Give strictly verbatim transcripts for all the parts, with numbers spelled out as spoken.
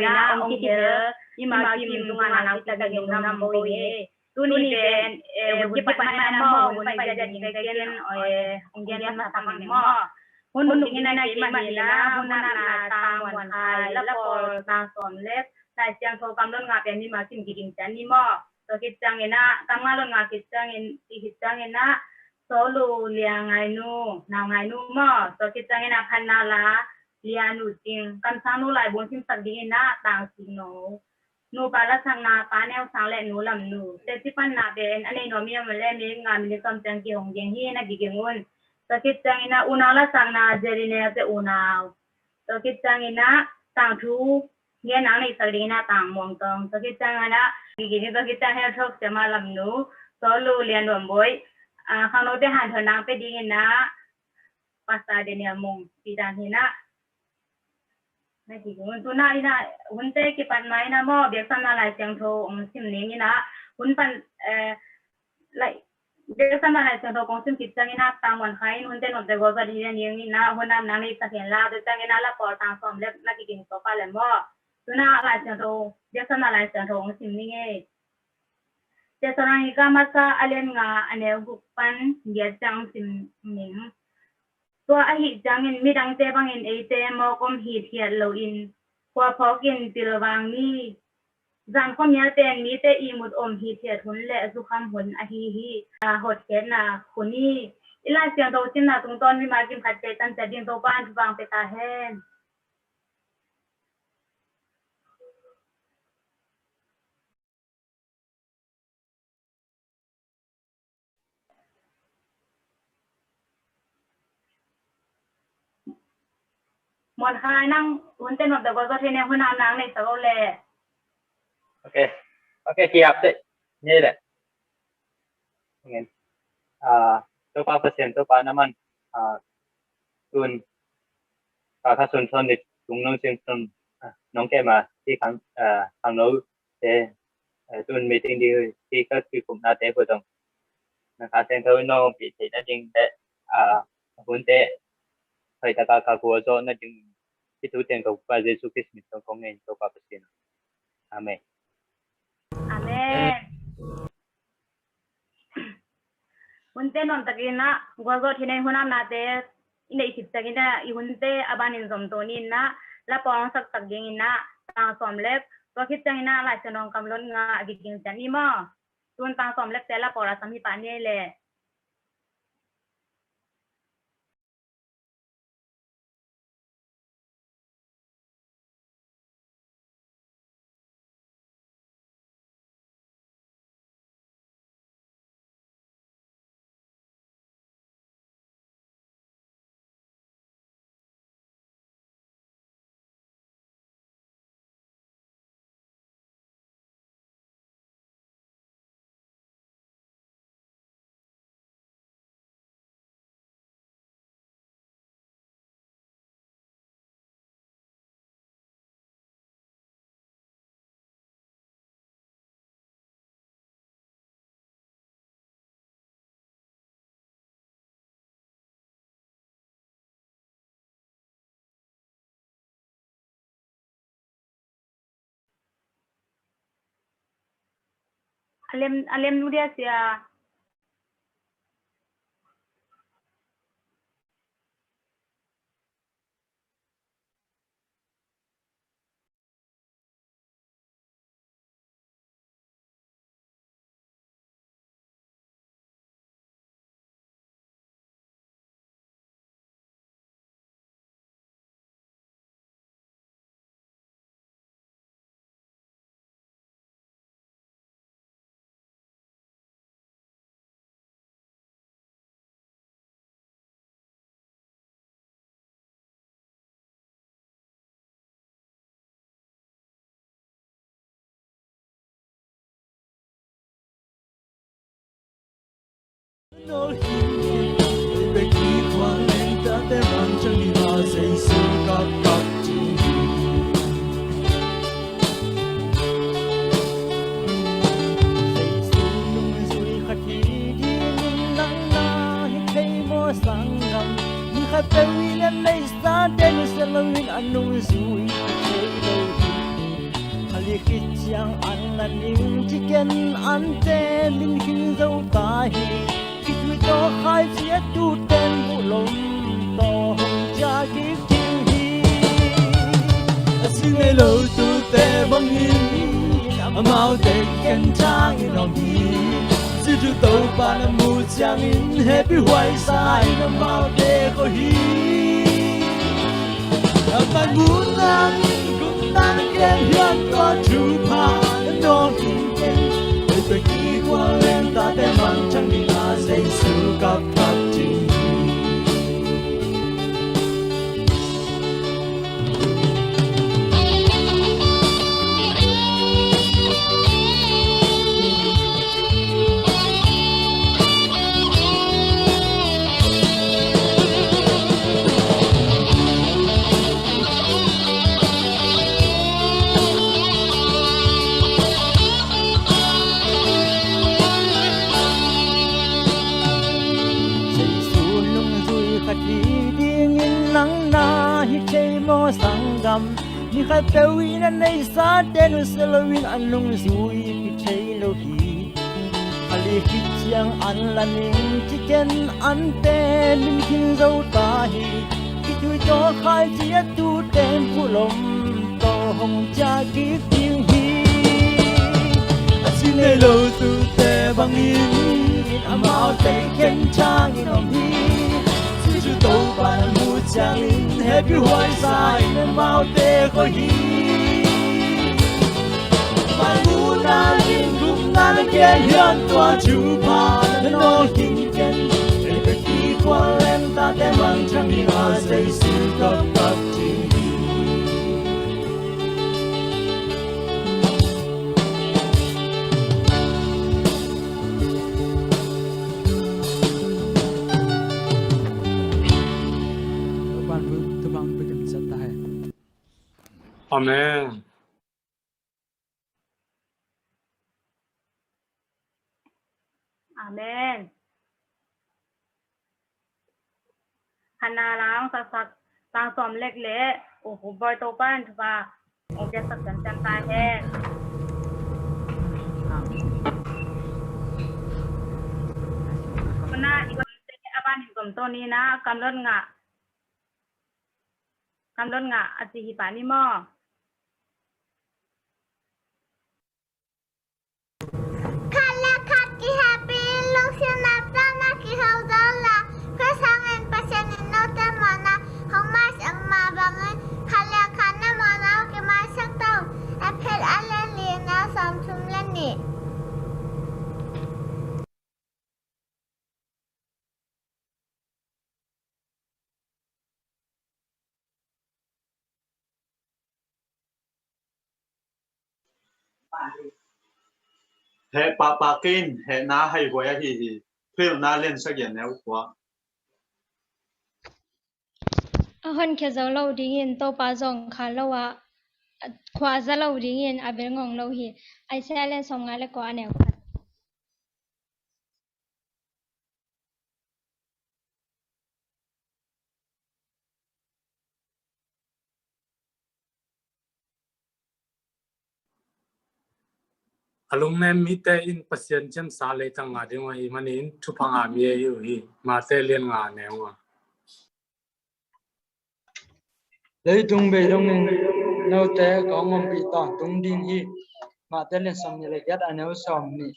na ong kithel, i ma kim tungah na kitakin ong nam bo hi. Tuni pen, eh, hun kipat mai na maw, hun pai zia ding vek in, eh, ong gen masa tak ning maw. Hun hun ding in a kei mah hi na, hun a na tang muan khai, la pawl tang sawm leh, Lai Siangtho kam lon nga pen mi ma kim kiging cian ni maw. Tua khit ciangin a, kam nga lon nga khit ciangin, ti khit ciangin a, Sawlu Lia Ngainu, Nau Ngainu maw. Tua khit ciangin a, Phanna La Lia Nu Cing, Kamsang Nu Lai Bung simsak dingin a, Tang Sing No. Nupa lasakna, Pa Neu Sang le Nu Lam Nu. Teci panna pen a nei nuam i om leh minute nga minute sawm ciang kihong ding hi, na kiging un. Tua khit ciangin a, unau lasakna, Jerry Neu te unau. Tua khit ciangin a, tangthu ngen nang neihsak dingin a, Tang Muang Tong. Tua khit ciangin a, kiging in, tua khit ciang hel thok Siama Lam Nu, Sawlu Lian Nuam Bawi. Ah, khangnote hanthawn nang pia dingin a, Pastor Daniel Mung, Peter hi na. Na kiging un, tu-in a, in a, hunte kipat mai na maw, biaksamna Lai Siangtho ong sim ning in a, hun pan, eh, lai, biaksamna Lai Siangtho kong sim khit ciangin a, tang muan khai in, hunte nuamte gualzawh hi ning in a, hun a nang neihsak hen la, tua ciangin a, la pawl tang sawm leh, na kiging sawm pah leh maw. Tu-in a, Lai Siangtho, biaksamna Lai Siangtho ong sim ning ei. Thessalonika masa a lian nga a neu guk pan giat ciang sim ning. Tua ahih ciangin midangte bangin eite mawk om hithiat loin, khua phawkin pilvang ni. Zan khuamial pen mite ihmut om hithiat hun le zukham hun ahi hi. A hotkhiatna hun hi. I Lai Siangtho simna tungtawn mi ma kim khat ciat tan ciat ding Topa'n thupha ong pia ta hen. Muan khai, nang hunte nuamte gualzawh hi ning, hun a nang neihsak o leh. Ok. Ok, kiap teh. Ni leh. Amen. Ah, Topa Pasian, Topa na man, ah, tu-in, ah, ka sunsuan ni tung nong sing sun, ah, nong keh ma, ti khang, ah, khangno te, eh, tu-in meeting ding, ti ka kikum na te ko dong. Na Kha Siangtho nong pi te na ding te, ah, hun te, hai ta ka ka ko zo na ding, ti tu teng ko pa Jesu Christ min tong kong ngen Topa Pasian. Amen. Amen. Hunte nuamtakin a gualzawh hi ning, hun a nate i neih khit ciangin a, i hunte a banin zom to ni in a, la pawl ong saksak dingin a, tang sawm leh, tua khit ciangin a Lai Siangtho kam lon nga a kiging cian ni maw. Tu-in tang sawm leh te la pawl a sam hi pah ni leh. A lem, a lem nu dia sia. Sanggam, ni khat peuh in a meisa te nusia loin a nungzui thei lo hi. Khit ciang an la ning ci ken ante min khin zo ta hi. Khitui tawh khaici a tuten buhlom tawh hong cia kik ding hi. A si ngei lo tute bangin amaute khen thangin om hi. Situ Topa na mu ciangin hehpih huai sa in amaute khua hi. A man mu nangin gupna na gen hiam tua thupha na nawk in ken. Ei pek i khual leng tate mangthang ding a Jesu kap kap ding hi. Jesu nungzui khat hi dingin nang na hi thei maw sanggam? Ni khat peuh in a neisate nusia loin a nungzui hi thei lo hi. A li khit ciang an la ning ci ken ante min khin zo ta hi. Khitui tawh khaici a tuten buhlom tawh hong cia kik ding hi. A si ngei lo tute bangin amaute khen thangin om hi. Situ Topa na mu ciangin hehpih huai sa in amaute khua hi. Mai mu nangin gupna na gen hiam tua thupha na nawk in ken. Ei pek i khual leng tate mangthang ding a Jesu kap kap ding hi. Amen. Amen. Hana lang saksak lang sawm lek le u Pu Bawi Topa in thupha ong piaksak ciamciam ta hen. Amen. Hana i a ban in gom to ni na kam lot ngah. Kam lot ngah a ci hi pah ni maw? Khat le khat kihehpih in lungsim napsakna kiho zo la, Khrih hangin Pasian in note mawhna hong maisak mah bangin khat le khat na mawhna uh kimaisak ta un. Efesa a lian li, a neu sawmthum le nih. Heh pahpah kei in, hehna haihuai ahi hi. Thuhilhna lian sagih, a neu kua. A honkhia zo lo dingin Topa zawngkhal lo ah, khua a za lo dingin a bel ngong lo hi. Isaiah lian sawmnga le kua, a neu khat. A lungnem mite in Pasian ciamsa leitang ngah ding uh ahih manin thupha ngah mi ahi uh hi. Mate lian nga, a neu nga. Leitung bei dongin note kong ompih tawntung ding hi. Mate lian sawmnih le giat, a neu sawmnih.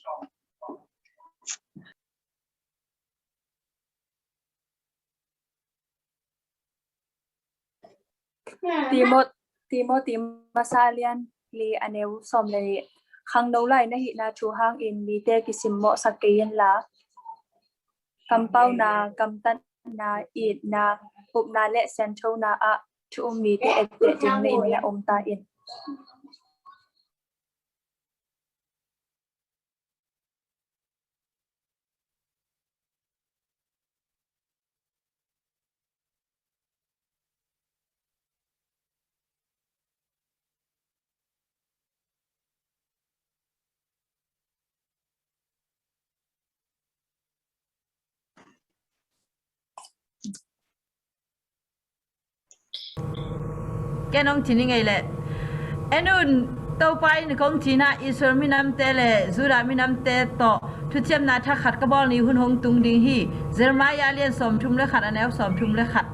Timot-, Timothy masa lian li, a neu sawm le nih. Khangno lai na hihna thu hangin mite kisimmawhsak kei inla, kampauna, gamtatna, itna, upna le sianthona ah thu um mite etteh ding na in na om ta in. Ken ong ci ni ngei leh, en un, Topa in kong ci-in ah Israel minamte le Judah minamte tawh thuciamna thak khat ka bawl ni hun hong tung ding hi. Jeremiah a lian sawmthum le khat, a neu sawmthum le khat.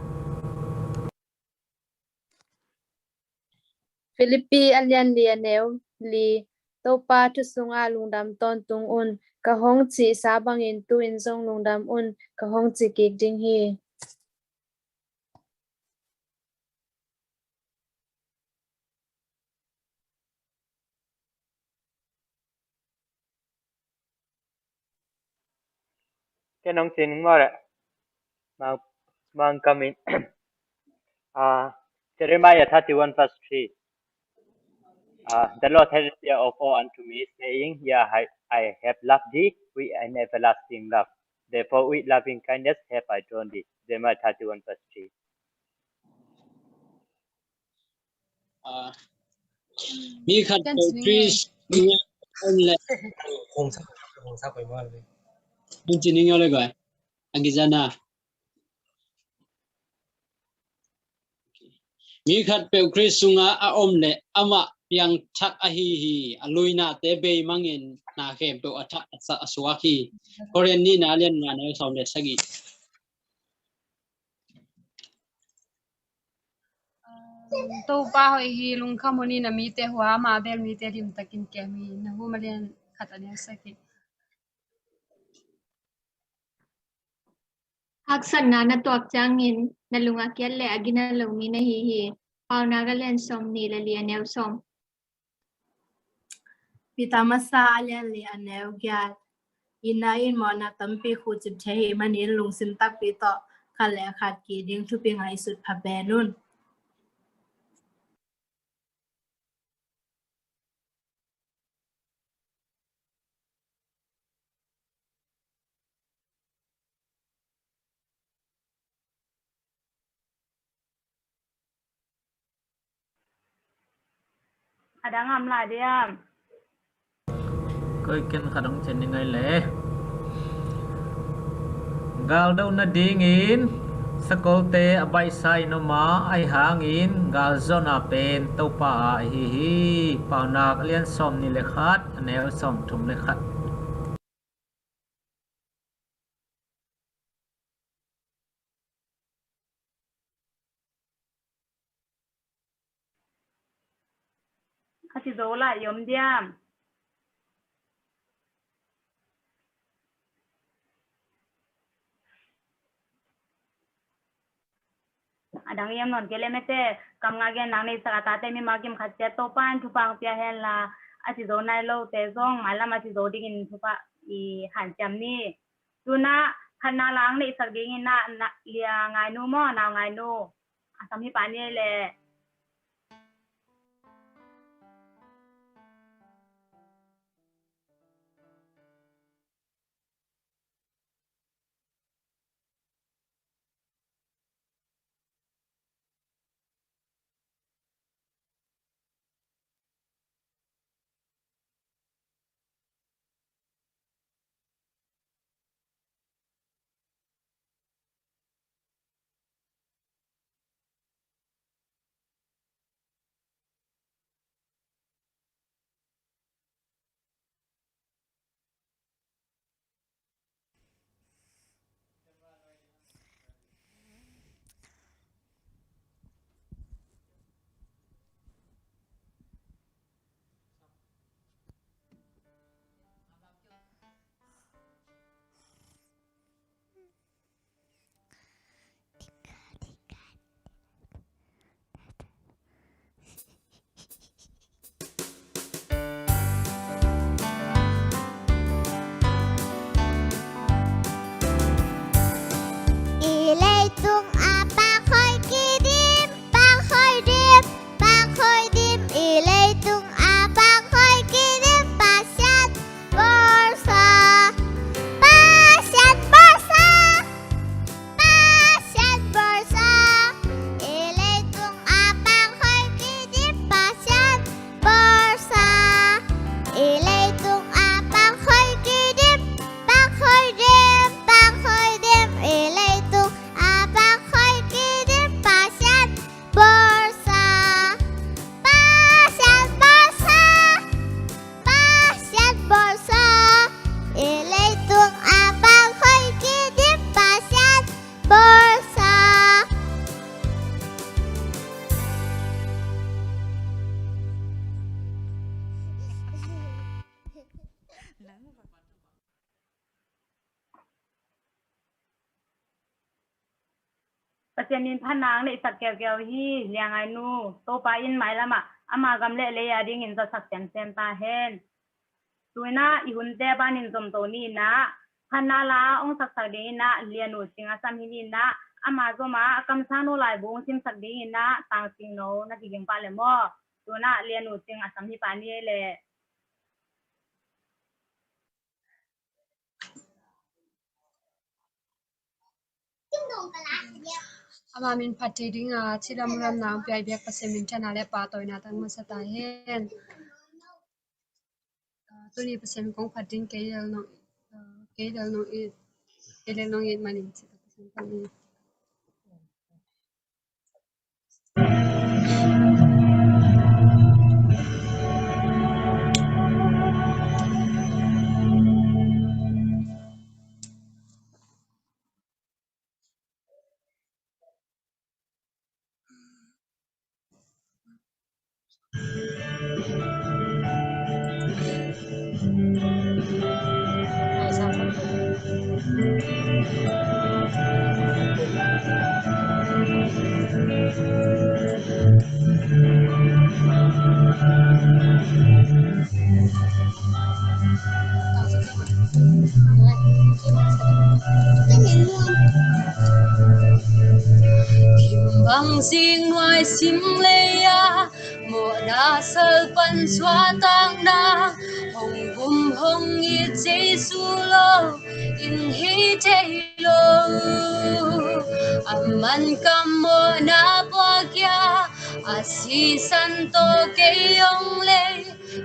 Filipi a lian li, a neu li. Topa thu sungah lungdam tawntung un. Ka hong cihsa bangin tu-in zong lungdam un. Ka hong ci kik ding hi. Ken hong ci ning maw le. Mang, mang kamin. Ah, Jeremiah thirty-one verse three. Ah, the Lord has desired of all unto me, saying, "Yeah, I, I have loved thee with an everlasting love. Therefore, with loving kindness have I drawn thee." Jeremiah thirty-one verse three. Ah, mi khat Christ, hong ci ning maw le guai. Ang kizana. Mi khatpeuh Khrist sungah a om leh amah piangthak ahi hi. A luinate bei mangin na khempeuh a thak a sa-, a suak hi. Korin nihna lian nga neu sawm le sagih. Topa hoih hi, lungkham un, na mite hua, amah bel mite limtakin kem hi. Nahum a lian khat a neu sagih. Haksatna na tuak ciangin na lung a kiat le a gina lomi na hi hi. Paunak a lian sawmnih le li, a neu sawm. Peter masa a lian li, a neu giat. Itna in mawhna tampi khuhcip thei hi manin lungsim takpi tawh khat le khat ki ding thupi ngaihsut pha pen un. A dang om lai diam? Koi ken khat hong ci ning ei le. Galdo nadingin sakolte a baihsa in om a, ahi hangin galzawhna pen Topa a ahi hi. Paunak a lian sawmnih le khat, a neu sawmthum le khat. A ci zo lai i om diam? A dang i om nawn kei leh mete, kam ngah gen nang nei sak a tate mimal kim khat ciat Topa in thupha hong pia hen la, a ci zo nai lote zong mailam a ci zo dingin thupha i hanciam ni. Tu-in ah khatna la hong neihsak dingin ah, na, Lia Ngainu maw, Nau Ngainu, a sam hi pah ni ei leh. Pasian in phatna ang neihsak keukeu hi. Liangai nu, Topa in mailamah ama gam le lei a dingin zasak semsem ta hen. Tu-in ah i hunte panin zomto ni in ah, phatna la hong saksak dingin ah Lian U Cing a sam hi ni in ah, ama zom a a kamsang no laibu hong simsak dingin ah Tang Cing No na kiging pah le maw. Tu-in ah Lian U Cing a sam hi pah ni le. Ama min phat thei ding a, thidam ram nang piai biak Pasian minthanna le pahtawina tang masa ta hen. Ah, tuni Pasian kong phat ding kei lel nong, ah, kei lel nong it, kei lel nong it manin ci ta Pasian phat ni. Bang zing nuai sim lei a, mawhna sal pan suahtakna, hong gum hong it Jesu lo in hi thei lo. A man kam mawhna puakia, a sisan tawh kei hong lei,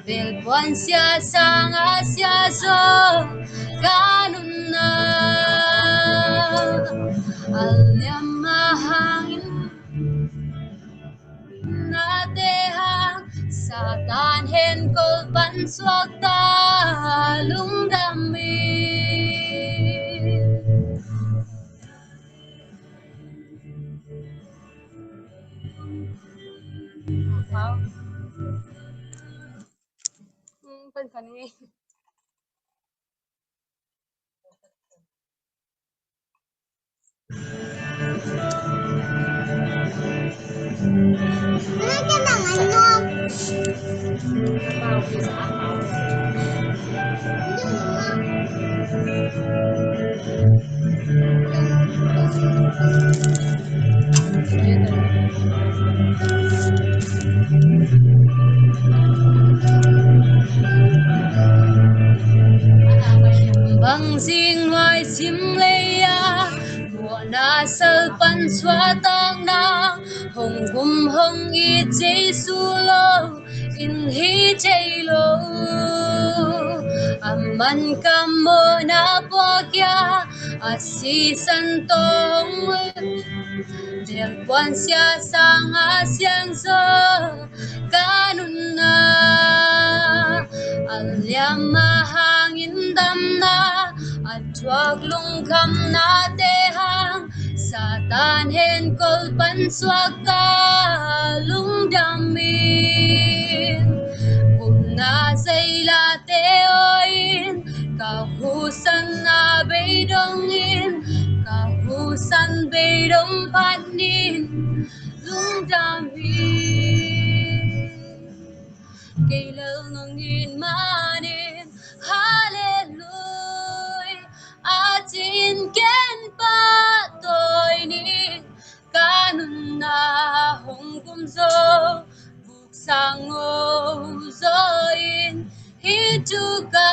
belpuan sia sanga sia zaw ka nunna. A liam a hangin nate hang, Satan hen kol pan suakta lungdam in. Bang zing nuai sim lei a, mawhna sal pan suahtakna, hong gum hong it Jesu lo in hi thei lo. A man kam mawhna puakia, a sisan tawh hong lei, belpuan sia sanga sia zaw ka nunna. A liam a hangin damna, a thuak lungkhamnate hang, Satan hen kol pan suakta lungdam in. Gupna zeilate aw in, ka husanna bei dongin, ka husan bei dong phat nin lungdam in. Kei lel nong it manin, Hallelujah, a cin ken pahtawi ning, ka nunna hong gum zo, buk sang o zo in, hi tu ka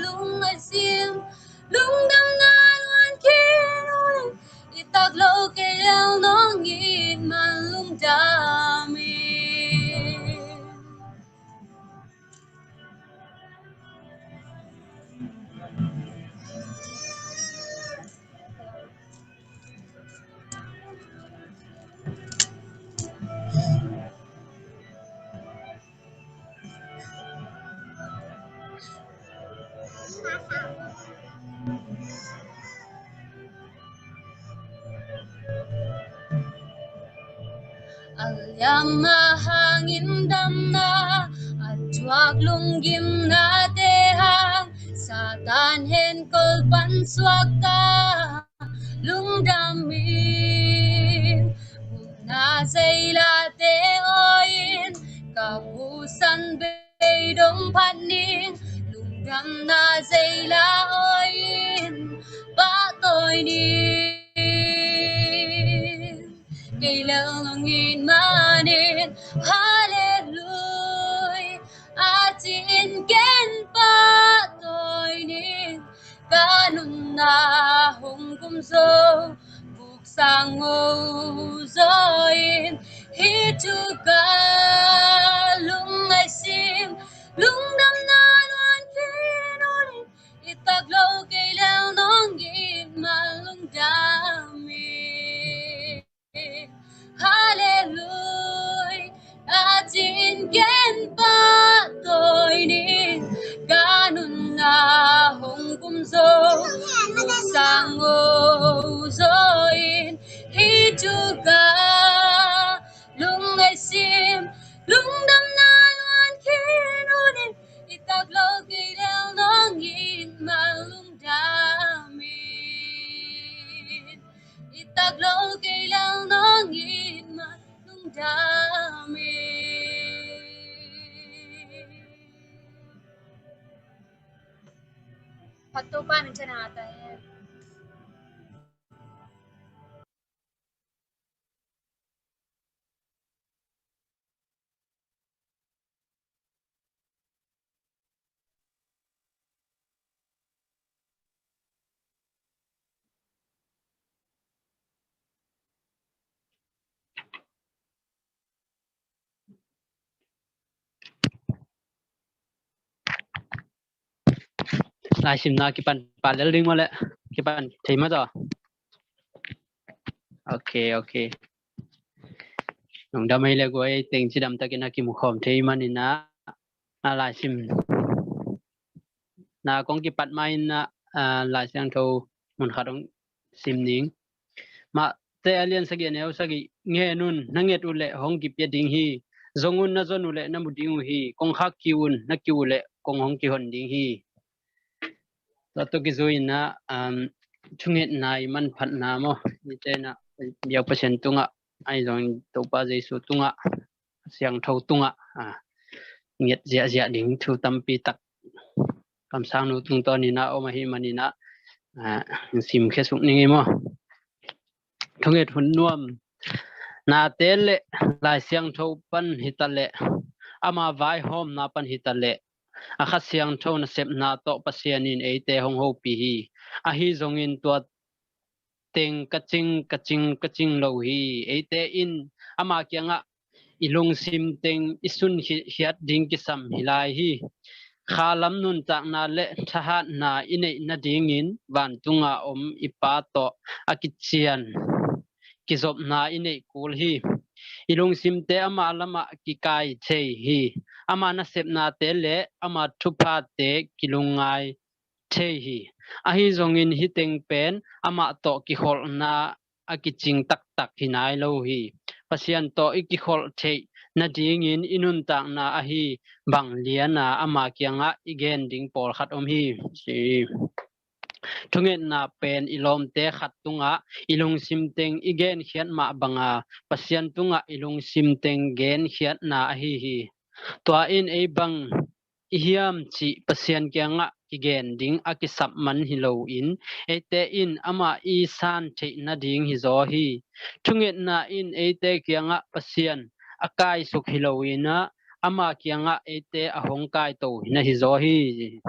lung a sim, lungdamna nuan khin un, i tak lo kei lel nong it man lungdam in. A liam a hangin damna, a thuak lunggimnate hang, Satan hen kol pan suakta lungdam in. zeila te aw in, ka pusan beidong phat ning, lungdamna zeila aw in, pahtawi ning. Kei lel nong it manin, Hallelujah, a cin ken pahtawi ning. Ka nunna hong kum zo, buk sang ngo zaw in, hi thu ka lungngai sim, lungdamna nuan khin un, i tak lo kei lel nong it man lungdam in. Hallelujah, a cin ken pahtawi ning. Ka nunna hong kum zo, buk sang ngo zaw in, hi thu ka lungngai sim, lungdamna nuan khin un, i tak lo kei lel nong it man lungdam in. I tak lo kei lel nong it man lungdam in. Phat Topa min thang ta hen. Laisimna kipan pah lel ding maw le? Kipan thei maw taw? Ok, ok. Lungdam ei le guai, teng cidam takin a kimu khawm thei manin ah, a laisimna kong kipat ma in ah, a, Lai Siangtho mun khat hong sim ning. Mate a lian sagih, a neu sagih. Ngen un, na nget uh leh hong kipia ding hi. Zong un, na zon uh leh na mu ding uh hi. Kongkhak kiu un, na kiu uh leh kong hong kihon ding hi. Tua tawh kizui in ah, um, thungetna i manphatna maw, i te in ah, biak Pasian tungah, ahi zongin Topa Jesu tungah, Siangtho tungah, ah, nget ziahziah ding thu tampi tak kamsangnu tungtawn in ah om ahih manin ah, ah, simkhia suk ning ei maw. Thunget hun nuam nate le Lai Siangtho pan hi ta leh, ama vaihawmna pan hi ta leh, a Kha Siangtho nasepna tawh Pasian in eite hong hopih hi. Ahi zongin tua teng ka cing, ka cing, ka cing lo hi. Eite in ama kiangah i lungsim teng i sun hi-, khiat ding kisam hi lai hi. Kha lam nuntakna le thahatna i neih nadingin vantunga om i Pa tawh a kician kizopna i neih kul hi. I lungsimte ama lamah kikai thei hi. Ama nasepnate le ama thuphate kilungngai thei hi. Ahi zongin hih teng pen amah tawh kikholhna a kicing taktak hi nai lo hi. Pasian tawh i kikholh theih nadingin i nuntakna ahi bang liana ama kiangah i gen ding pawlkhat om hi, ci. Thungetna pen i lawmte khat tungah i lungsim teng i genkhiat mah banga Pasian tungah i lungsim teng genkhiatna ahi hi. Tua in ei bang i hiam cih Pasian kiangah kigen ding a kisap man hi loin, eite in amah i san theih nading hi zaw hi. Thungetna in eite kiangah Pasian a kaisuk hi loin ah, ama kiangah eite a hong kaito na hi zaw hi.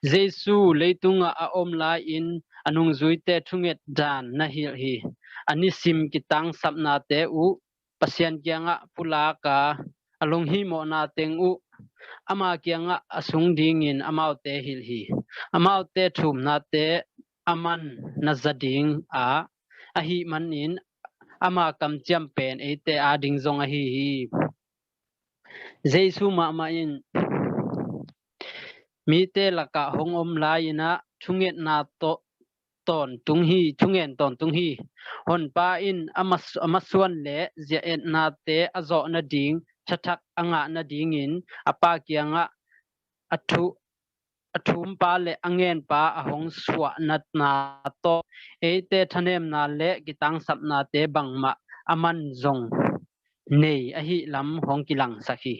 Jesu leitungah a om lai-in a nungzuite thunget dan na hilh hi. A nisim kitangsapnate uh Pasian kiangah pulak a, a lunghihmawhna teng uh ama kiangah a sung dingin amaute hilh hi. Amaute thumnate a man na za ding a, ahih manin ama kamciam pen eite ading zong ahi hi. Jesu mahmah in mite lakah hong om lai-in ah thungetna tawh tawntung hi, thungen tawntung hi. Honpa in a mas-, a masuan le zia-etnate a zawh nading thathak a ngah nadingin a Pa kiangah a thu, a thumpa le a ngenpa a hong suah natna tawh eite thanemna le kitangsapnate bangmah a man zong nei ahi lam hong kilangsak hi.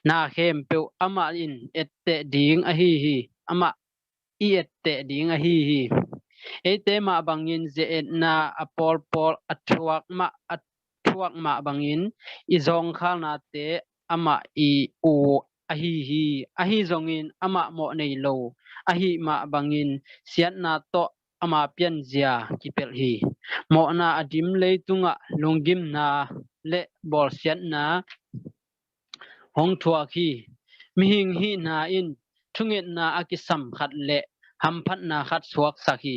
Na khempeuh amah in etteh ding ahi hi. Amah i etteh ding ahi hi. Eite mah bangin ze-etna a pawlpawl a thuak mah a thuak mah bangin i zawngkhalnate amah i u ahi hi. Ahi zongin amah mawh nei lo ahi mah bangin siatna tawh ama pianzia kipelh hi. Mawhna a dim leitungah lunggimna le bawlsiatna hong thuak hi. Mihing hihna in thungetna a kisam khat le hamphatna khat suaksak hi.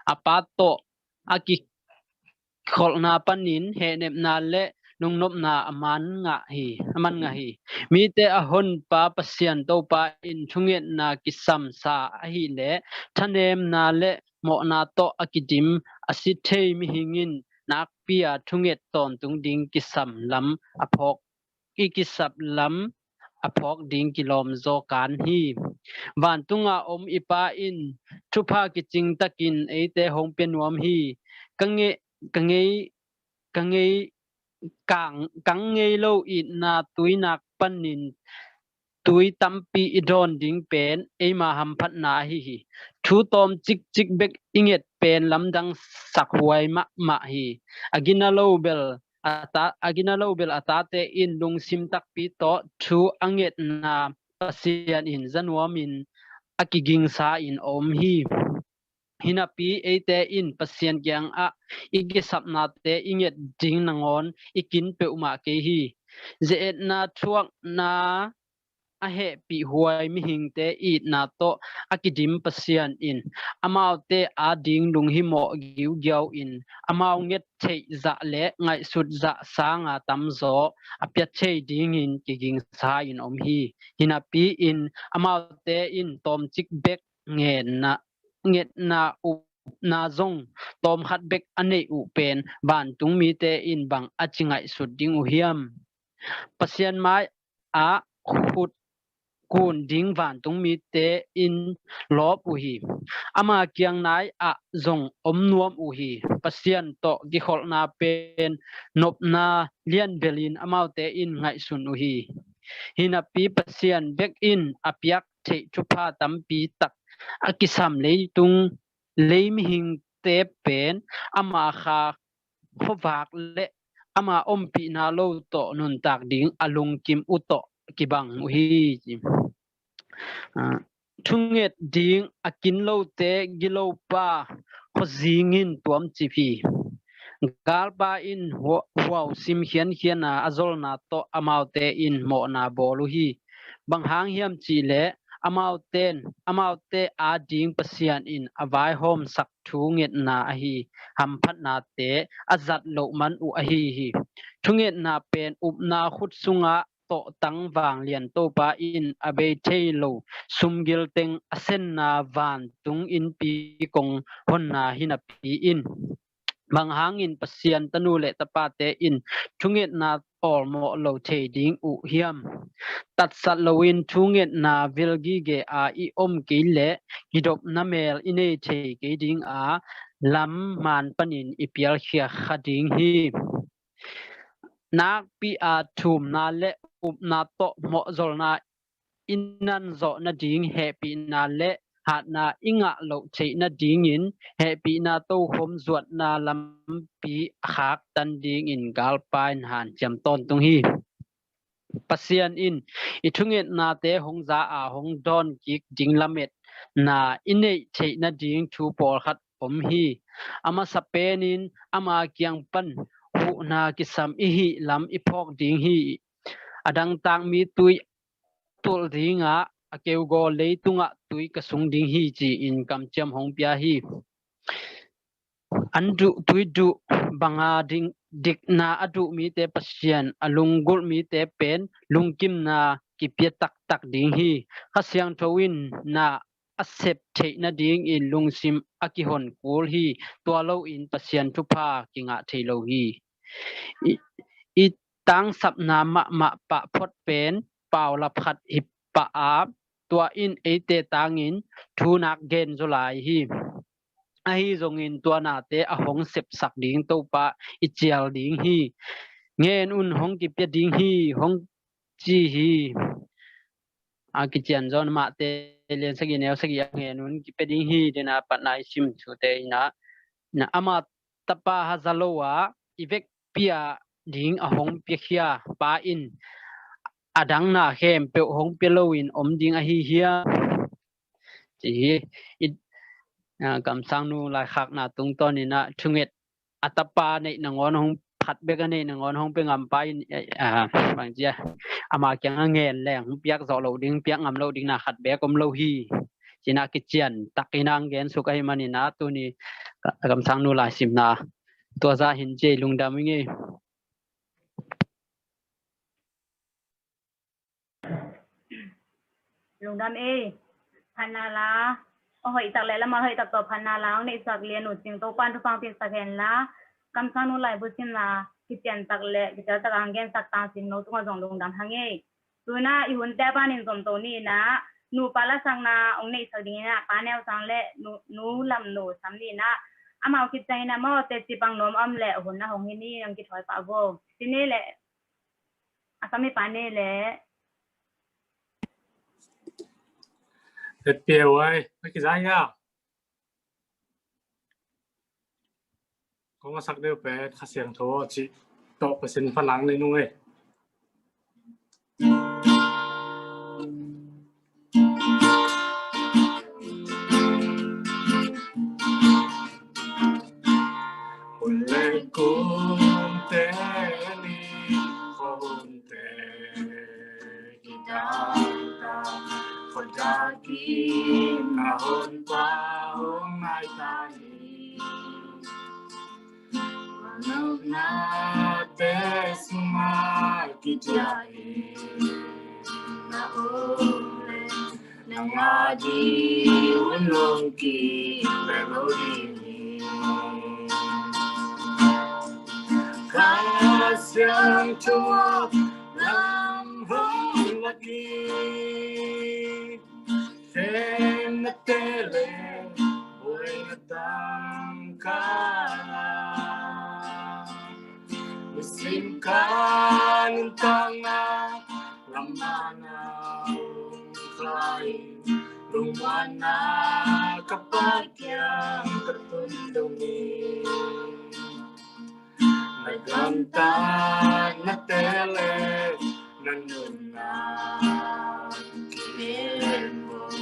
A pa tawh a kikholhna panin hehnepna le lungnopna a man ngah hi, a man ngah hi. Mite a honpa Pasian Topa in thungetna kisamsa ahileh thanemna le mawhna tawh a kidim a si thei mihing in nakpi a thunget tawntung ding kisam lam a phawk i kisap lam a phawk ding kilawm zaw kan hi. Vantunga om i Pa in thupha kicing takin eite hong pia nuam hi. Ka ngei ka ngei ka ngei kang kang ngei lo itna tuinak panin tui tampi i dawn ding pen eima hamphatna ahi hi. Thu tawm cikcik bek i nget pen lamdang sakhuai mahmah hi. A gina lo bel a ta a gina lo bel a tate in lungsim takpi tawh thu a ngetna Pasian in zanuamin a kigingsa in a om hi. Hinapi eite in Pasian kiangah i kisapnate i nget ding nangawn i kin peuhmah kei hi. Ze-etna thuakna a hehpih huai mihingte itna tawh a kidim Pasian in amaute ading lunghimawh giugiau in amau nget theih zah le ngaihsut zah sanga tamzaw a pia thei dingin kigingsa in om hi. Hinapi in amaute in tawmcik bek ngetna ngetna upna zong tawmkhat bek a neih uh pen vantung mite in bang a ci ngaihsut ding uh hiam? Pasian mai ah khut kun ding vantung mite in lawp uh hi. Ama kiang nai ah zong om nuam uh hi. Pasian tawh kikholhna pen nopna lianbelin amaute in ngaihsun uh hi. Hinapi Pasian bek in a piak theih thupha tampi tak a kisam leitung lei mihingte pen ama kha khuavak le ama ompihna lo tawh nuntak ding a lungkim uh tawh kibang uh hi. Thunget ding a kin lote gilopa khuazingin tuamcip hi. Galpa in huau sim khiankhiana a zolna tawh amaute in mawhna bawl uh hi. Bang hang hiam cihleh amauten amaute ading Pasian in a vaihawmsak thungetna ahi hamphatnate a zat loh man uh ahi hi. Thungetna pen upna khut sungah tawhtang vanglian Topa in a bei thei lo sumgil teng a senna vantung innpi kong honna hinapi in bang hangin Pasian tanu le tapate in thungetna awlmawh lo thei ding uh hiam? Tatsat loin thungetna vil gige a i om kei leh kidopna mel i nei thei kei ding a lam man panin i pialkhia kha ding hi. Nakpi a thumna le upna tawh mawhzolna i nanzawh nading hehpihna le hatna i ngah loh theih nadingin hehpihna tokhom zuatna lampi a khaktan dingin galpa in hanciam tawntung hi. Pasian in i thungetnate hong za a hong dawn kik ding lametna i neih theih nading thu pawlkhat om hi. A masa penin ama kiang pan huhna kisam i hih lam i phawk ding hi. A dangtak mi tui tulh dingah a keugaw leitungah tui ka sung ding hi ci-in kamciam hong pia hi. An duh tui duh banga ding dikna a duh mite Pasian a lunggulh mite pen lungkimna kipia taktak ding hi. Kha Siangtho in na a sep theih nadingin lungsim a kihon kul hi. Tua loin Pasian thupha kingah thei lo hi. I, i tangsapna mahmah pah phot pen paulap khat hi pah a, tua in eite tangin thunak gen zaw lai hi. ahi zongin tua nate a hong sepsak ding Topa i cial ding hi. Ngen un, hong kipia ding hi, hong ci hi. A kician John Mate lian sagih neu sagih ah, ngen un, kipia ding hi, ci-in a patna i sim sute in ah, na ama tapa haza lo a i vekpi-a ding a hong piakhia pa in a dang na khempeuh hong pia loin om ding ahi hiam? Ci hi. I, a, kamsangnu laikhakna tungtawn in ah thunget a tapa neih nangawn hong phat bek a neih nangawn hong pia ngam pa in, a, a, bang ci a, ama kiang a ngen leng hong piak zawh loh ding, piak ngam loh ding na khat bek om lo hi. Ci-in ah kician takin a hong gensuk ahih manin ah tuni ka, kamsangnu laisimna tua zah hin ci ei, lungdam ing ei. Lungdam ei. Phatna la, a hoih tak le lam a hoih tak tawh phatna la hong neihsak Lian U Cing Topa'n thupha piaksak hen la, kamsangnu laibu simna kician tak le kician tak a hong gensak Tang Sim No tungah zong lungdam hang ei. Tu-in ah i hunte a panin zom to ni in ah, nupa lasakna hong neihsak ding in ah Pa Neu Sang le Nu, Nu Lam No Sam ni in ah, amau khit ciangin ah maw teci pang nuam a om leh hun a hong hi ni, hong kithawi pah vo. Ci ni leh a sami pa ni leh. Heppi e uai, a kizai a. Kong a sak deuh pen Kha Siangtho cih tawh Pasian phatna nei nung ei. Hun le kumte ni, khuahunte kidang ta, khuadak in a Honpa hong nai ta hi. Nopnate sungah kidiah in na om leh, nang a ding hun lungkim bek lo ding hi. Kha Siangtho lam hong lak in, khemnate le buaina tangkal a, nisim ka nuntakna lamna na hong khai, lungmuanna ka Pa kiang ka tun dong hi. Na gamtatnate le na nunna kikhen bawh,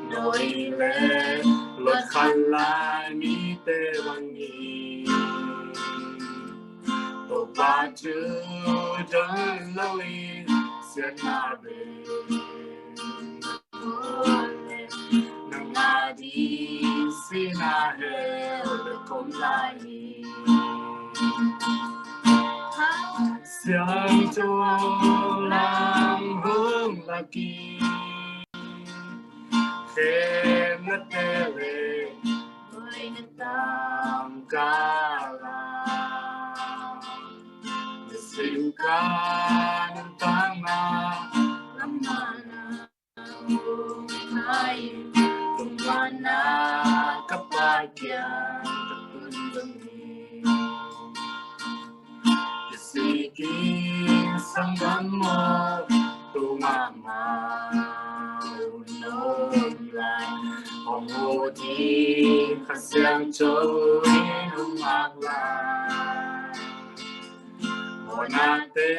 na hoih le luat khan lai mite bang hi. Topa thu don lo in siatna bei nang a ding sihna hell bek om lai hi. Siangtho lam hong lak in, khemnate le buaina tangkal a, nisim ka nuntakna lamna na hong khai, lungmuanna ka Pa kiang ka tun dong hi. Kisikin sanggam maw, tu mahmah hun om lai, hong ut hi Kha Siangtho in hong ngak lai. Mawhnate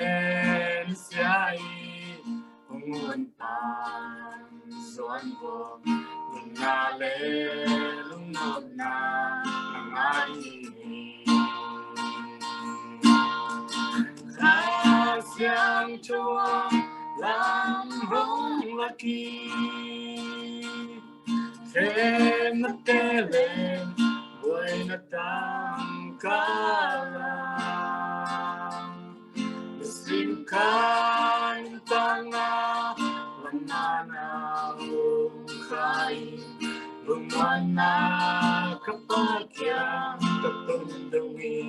nusia in hong hun pan zuan bawh, nunna le lungnopna na ngai hi. Kha Siangtho lam hong lak in, khemnate le buaina tangkal a, nisim ka nuntakna lamna na hong khai, lungmuanna ka Pa kiang ka tun dong hi.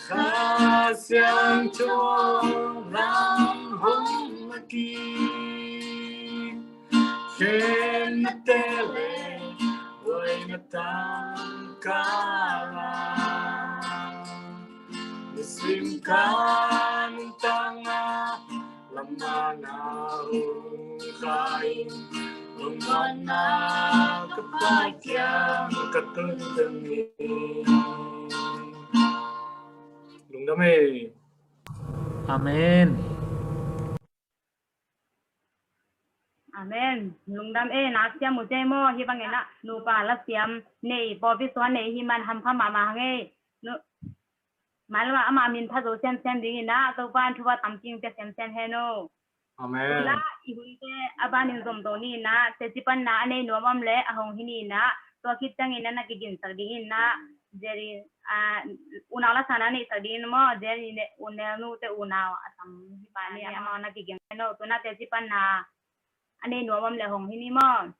Kha Siangtho lam hong lak in, khemnate le Kan tangah lamah na hong kha in, lungmuanna ka Pa kiang ka tun ding hi. Lungdam e. Amen. Amen. Lungdam e, na siam uh te maw, hih bangin ah nupa la siam nei, pawlpi suan nei hi man hampha mahmah hang e. Nu, mailam ah amah min pha zo siamsiam dingin ah, Topa'n thupha tampi hong pia siamsiam hen aw. Amen. Tuna i hunte a banin zom to ni in ah, teci panna a nei nuam om leh a hong hi ni in ah, tua khit ciangin ah na kiginsak dingin ah, Jerry, ah, unau lasakna neihsak dingin maw, Jerry ne, u Nel nu te unau a sam hi pa ni, amau na kiging hen aw. Tuna teci panna a nei nuam om leh hong hi ni maw.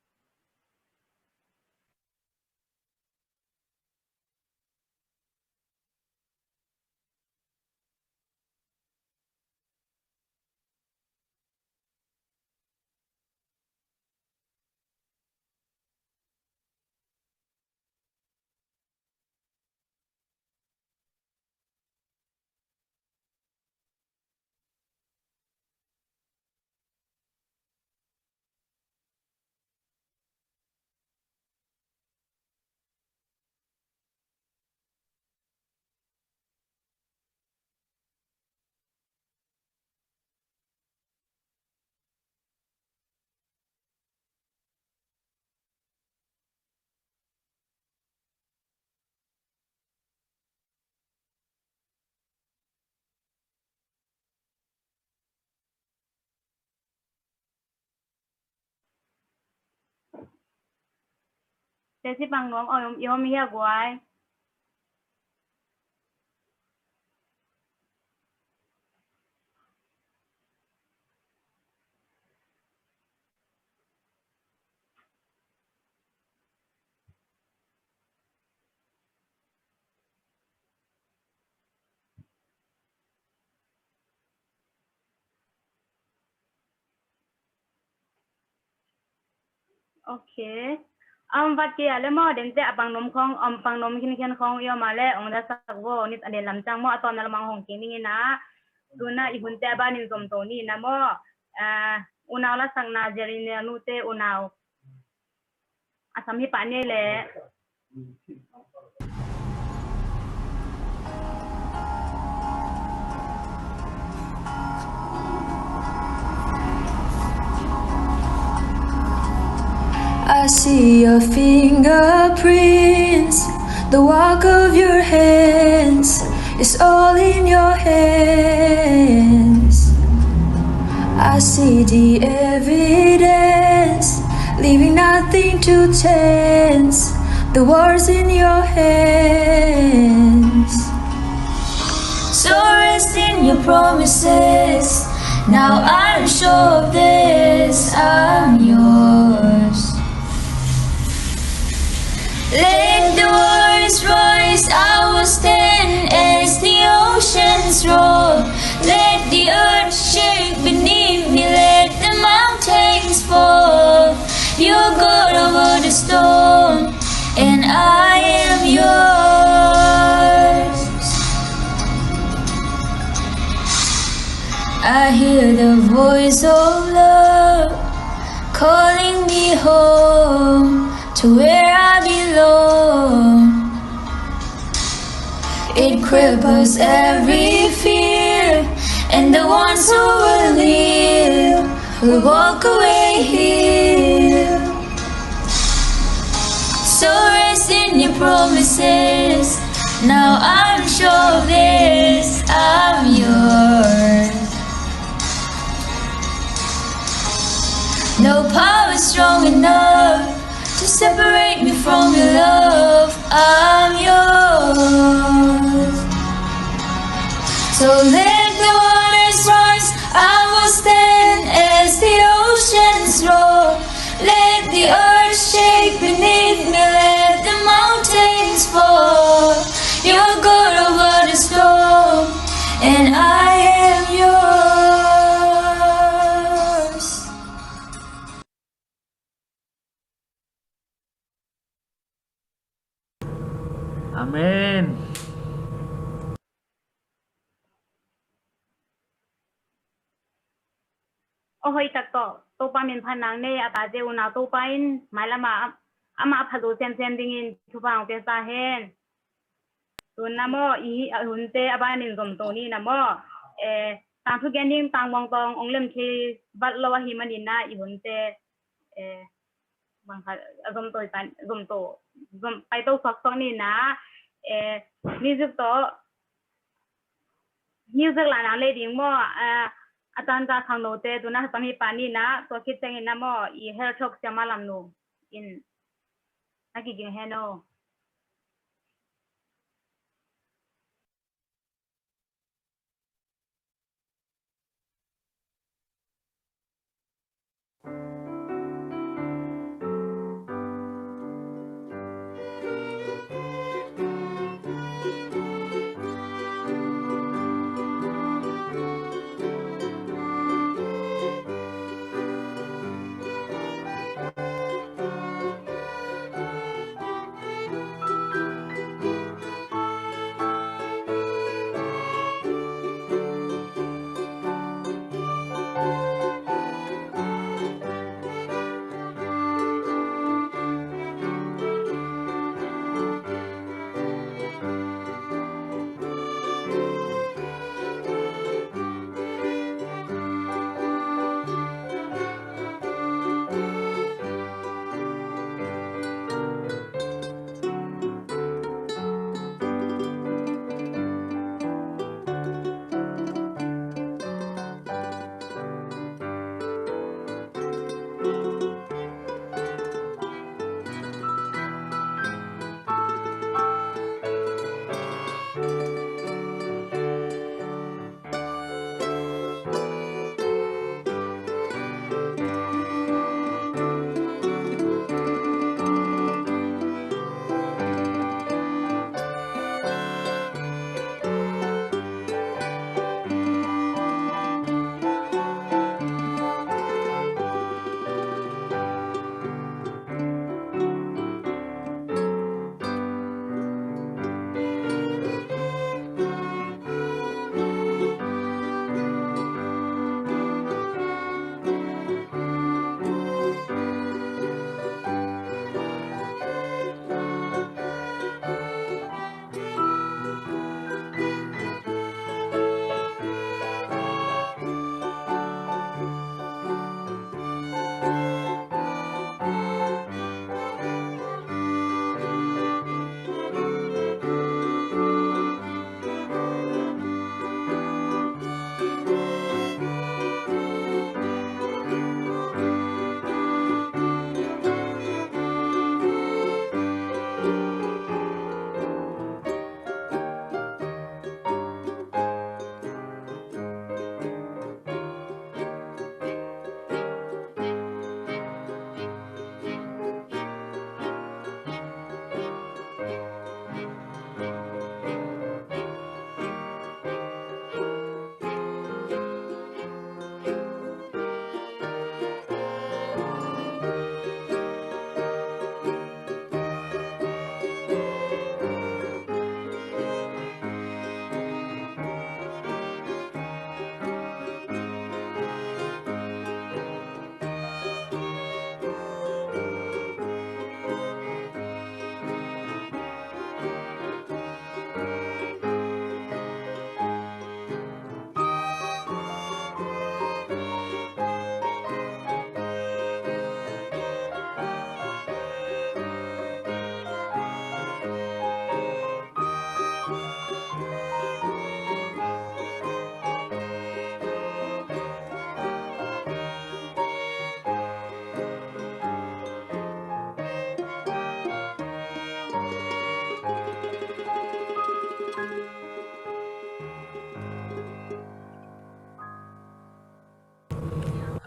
Teci pang nuam om, i om hia guai? Ok. Om vat kei a le maw, den te a pang nuam khong, om pang nuam khinkhian khong i om a le, ong da sak vo, nit a den lam ciang maw, a tawpna lam ah hong kik ning in ah. Tuna i hunte a banin zom to ni in ah maw. Ah, unau lasakna Jerry Nel nu te unau a sam hi pa ni le. I see your fingerprints, the work of your hands is all in your hands. I see the evidence, leaving nothing to chance. The war's in your hands. So rest in your promises. Now I'm sure of this, I'm yours. Let the waters rise, I will stand as the oceans roar. Let the earth shake beneath me, let the mountains fall. You're God over the storm, and I am yours. I hear the voice of love calling me home to where I belong. It cripples every fear, and the ones who will live will walk away healed. So rest in your promises. Now I'm sure of this, I'm yours. No power strong enough to separate me from your love. I'm yours. So let the waters rise, I will stand as the oceans roar. Let the earth shake beneath me, let the mountains fall. You're God over the storm, and I am yours. Amen. aw hoih tak tawh Topa min phat nang nei a tate unau Topa in mailam ah amah a phat uh semsem dingin thupha hong pia sa hen. Tun na maw, i hunte a banin zomto ni na maw. Eh, tangthu gen ding tangmuang tawng ong lem thei vat lo ahih manin na i hunte, eh, bang khat a zomto i pan, zomto, zom, paito suaksuak ni na, eh, music tawh, music la nang lei ding maw, eh, a tanta khangnote tuna sami pa ni na, tua khit ciangin na maw, i Hell Talk siama lam nu in na kiging hen aw.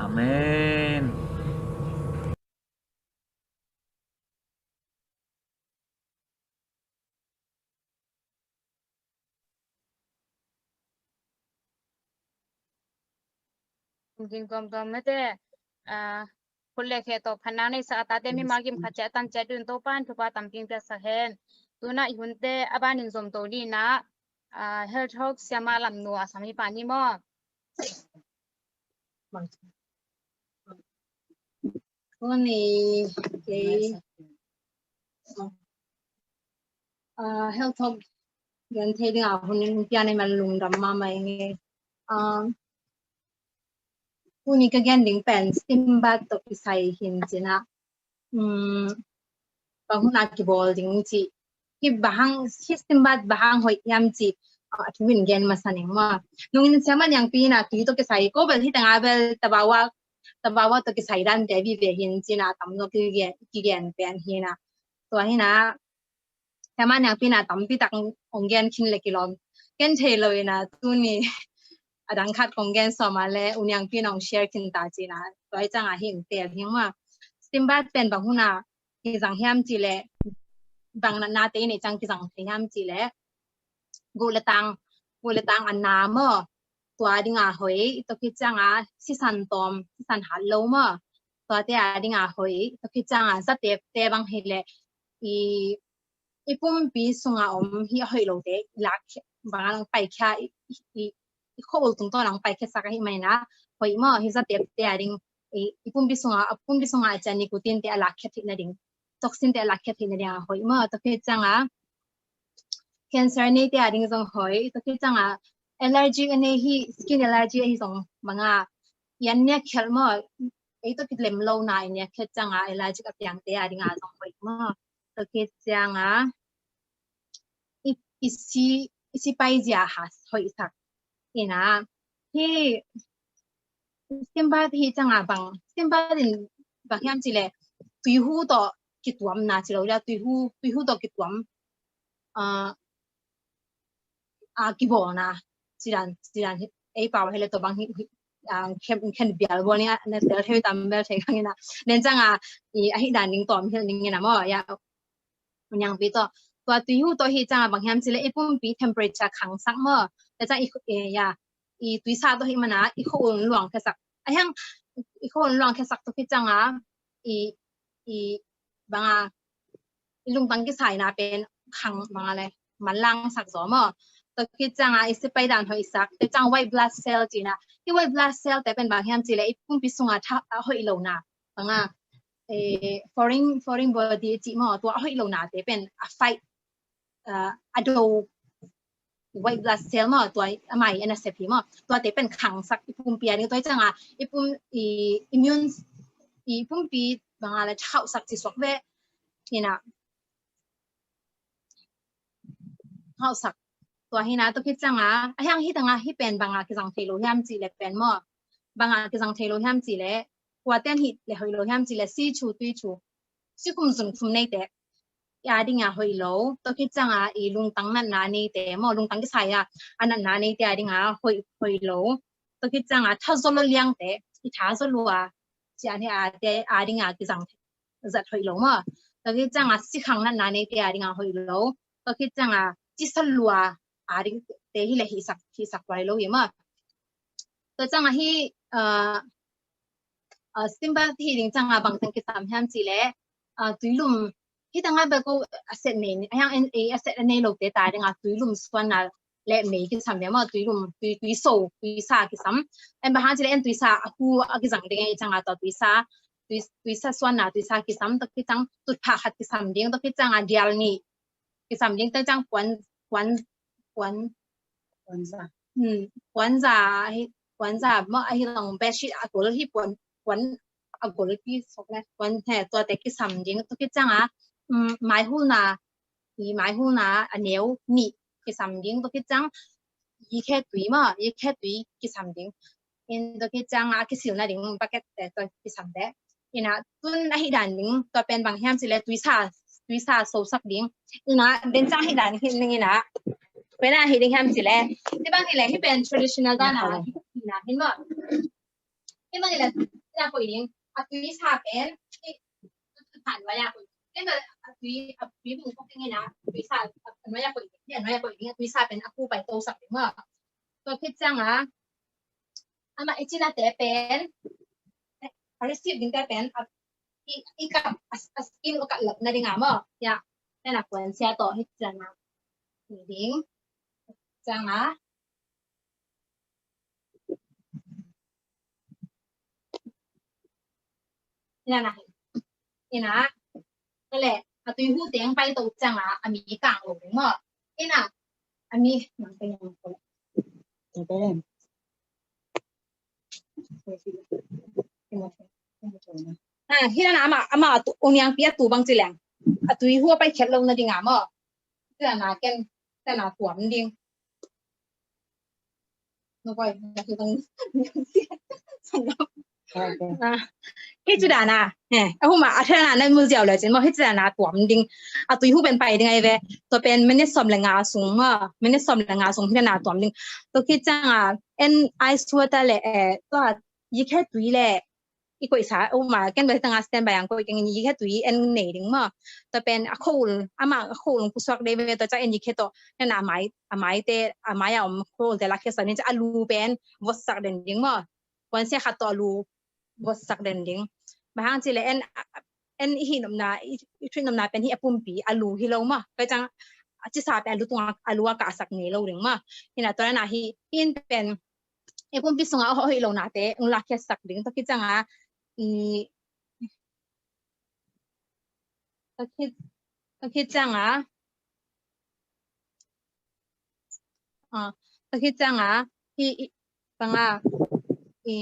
Amen. Ding tuamtuam mate, ah, khut le khe tawh phatna neihsa a tate mimal kim khat ciah tan ciah dun Topa in thupha tampi piaksak hen. Tuna i hunte a banin zomto ni na, ah, Hell Talk siama lam nu a sami pa ni maw. Tuni kei, ah, health talk gen thei ding a hun in pian ei man lungdam mahmah ing e. Ah, tuni ka gen ding pen steam bath tawh kisai hi in ci-in ah, um, bang hun a kibawl ding cih, hih bang hang, hih steam bath bang hang hoih hiam cih, ah, a thu in gen masa ning maw. Nung in Siamah Niangpi in ah tui tawh kisai, ko bel hih teng ah bel tabawa, tabawa tawh kisai dante vive hi in ci-in ah a tam zaw kigen, kigen pen hi in ah. Tua hi in ah, Siamah Niangpi in ah tampi tak hong gen khin leh kilawm ken thei lo in ah, tuni a dang khat kong gen sawm a leh U Niangpi in hong share khin ta ci-in ah, tua hi ciang a hih in teel hi ing maw. Steam bath pen bang hun a kizang hiam cih leh, bang natnate in ei ciang kizang thei hiam cih leh, guh le tang, guh le tang a na maw, tua ding a hoih, tua khit ciang a sisan tawm, sisan hat lo maw, tuate a ding a hoih, tua khit ciang a zatepte bang hi leh, i, i pumpi sung a om hih a hoih lote i lak, bang a lang paikhia, i, i, i khua-ul tungtawn a lang paikhiasak ahih manin ah hoih maw, hih zatepte a ding, i, i pumpi sung a, a pumpi sung a a ciah nicotine te a lakkhia theihna ding, toxin te a lakkhia theihna ding a hoih maw. Tua khit ciang a cancer neite a ding zong hoih. Tua khit ciang a allergy a nei, hih skin allergy ahi zong bang a, i an niak khialh maw, ei tawh kilem lohna i niak khialh ciang a allergic a piangte a ding a zong hoih maw. Tua khit ciang a i, i si, i si paizia ha hoihsak in ah, hih steam bath hi ciang a bang, steam bath in bang hiam cih leh, tuihu tawh kituamna ci lo, tuihu, tuihu tawh kituam, ah, a kibawlna, ci dan, ci dan hi, ei pau hi leh tua bang hi, hi, ah, khen, khen bial bawl ni a, na tel thei tam bel thei kang in ah. Nen ciang a, i, a hih dan ding tawm hi ning in ah maw, ya, U Niangpi tawh. Tua tuihu tawh hi ciang a bang hiam cih leh i pumpi temperature khangsak maw. Tua ciang i, i, ya, i tuisa tawh hi mana, i khua-ul luang khiasak. A hiang, i khua-ul luang khiasak tua khit ciang a, i, i bang a, i lungtang kisaina pen khang bang a leh, manlangsak zaw maw. Tua khit ciang a i si pai dan hoihsak, tua ciang white blood cell ci-in ah. Hih white blood cell te pen bang hiam cih leh i pumpi sung a tha, a hoih lohna, bang a, eh, foreign, foreign body cih maw, tua a hoih lohnate pen a fight, ah, a do white blood cell maw, tua a mai a nasep hi maw, tuate pen khangsak i pumpi a ding, tua hi ciang a i pum, i immune, i pumpi bang a leh thauhsak ci suak ve hi in ah, thauhsak. Tua hi in ah, tua khit ciang a, a hiang hih teng ah hih pen bang a kizang thei lo hiam cih leh pen maw, bang a kizang thei lo hiam cih leh, kuate'n hih leh hoih lo hiam cih leh, si chu tui chu, si khum zun khum neite a ding a hoih lo. Tua khit ciang a i lungtang natna neite maw, lungtang kisai a, a natna neite a ding a hoih, hoih lo. Tua khit ciang a tha zaw lua liangte, i tha zaw lua, ci a ni a te a ding a kizang zat hoih lo maw. Tua khit ciang a sikhang natna neite a ding a hoih lo. Tua khit ciang a cisa lua a dingte hi leh hihsak, hihsak huai lo hi maw. Tua ciang a hih, ah, ah, steam bath hih ding ciang a bang teng kisam hiam cih leh, ah, tuilum, hih teng ah bel ko a set nei, a hiang en, eh, a set a nei lote ta ding a tuilum suanna leh mei kisam ve maw, tuilum, tui, tuiso, tuisa kisam. En bang hang cih leh en tuisa a hu a kizang ding ahih ciang a tua tuisa, tui, tuisa suanna, tuisa kisam, tua khit ciang tutphah khat kisam ding, tua khit ciang a dial nih kisam ding, tua ciang puan, puan, puan, puanza. Hmm, puanza hi, puanza maw, ahi zong bedsheet a gol hi, puan, puan a golpi sawk le, puan he, tuate kisam ding, tua khit ciang a, um, maihulna, i maihulna a neu nih kisam ding, tua khit ciang yikhe tui maw, yikhe tui kisam ding. In tua khit ciang a kisilna ding bucket te tua kisam te. In ah tun ahih dan ding, tua pen bang hiam cih leh tuisa, tuisa sosak ding. In ah den ciang ahih dan hi ning in ah. Pen ahih ding hiam cih leh, hih bang hi leh hih pen traditional dan a, in ah, hi maw. Hih bang hi leh, in ah koih ding. A tuisa pen, hih, hih pan waya koih. Hih bang a tui, a tui bung kok ding in ah, tuisa, a nuai a koih ding, hih a nuai a koih ding, a tuisa pen a ku pai tosak ding maw. Tua khit ciang a, amah i cinate pen, a receive dingte pen, a, i, i kap, a, a skin a kap lap nading a maw. Ya, pen a kuansia tawh hi ciang a. Hi ding. Ciang a. Hi na na. Ina, ka le, a tui hu teng pai to ciang a, a mi kang lo ding maw. Ina, a mi, nang ka yang ko. Ah, hi na ama, ama tu, uniang pia tu bang ci leng. A tui hu a pai khet lo na ding a maw. Hi na ken, ken a tuam ding. Hi ci dan a, eh, a huma a thena na mu ziau le cin maw, hi ci dan a tuam ding. A tui hu pen pai ding ai ve. Tua pen minute sawm le nga sung maw, minute sawm le nga sung hi dan a tuam ding. Tua khit ciang a, en ai suata le, eh, tua yi khe tui le i koihsa, uma, ken bel tanga standby ang koih keng in yi khe tui en nei ding maw. Tua pen a khol, ama a khol pusuak dei ve, tua ciang en yi khe tawh, ken a mai, a mai te, a mai a om khol te la khe sa ning ciang a lu pen votsak den ding maw. Puan sia khat tawh a lu votsak den ding. Bang hang ci le en, en i hi nopna, i, i treat nopna pen hi a pumpi a lu hi lo maw. Tua ciang a cisa pen a lu tunga, a lu a kahsak ngei lo ding maw. Hi na tua na hi, hi in pen i pumpi sunga a hoih lo nate ung la khiatsak ding. Tua khit ciang a, i, tua khit, tua khit ciang a, ah, tua khit ciang a, hi, i, bang a, i,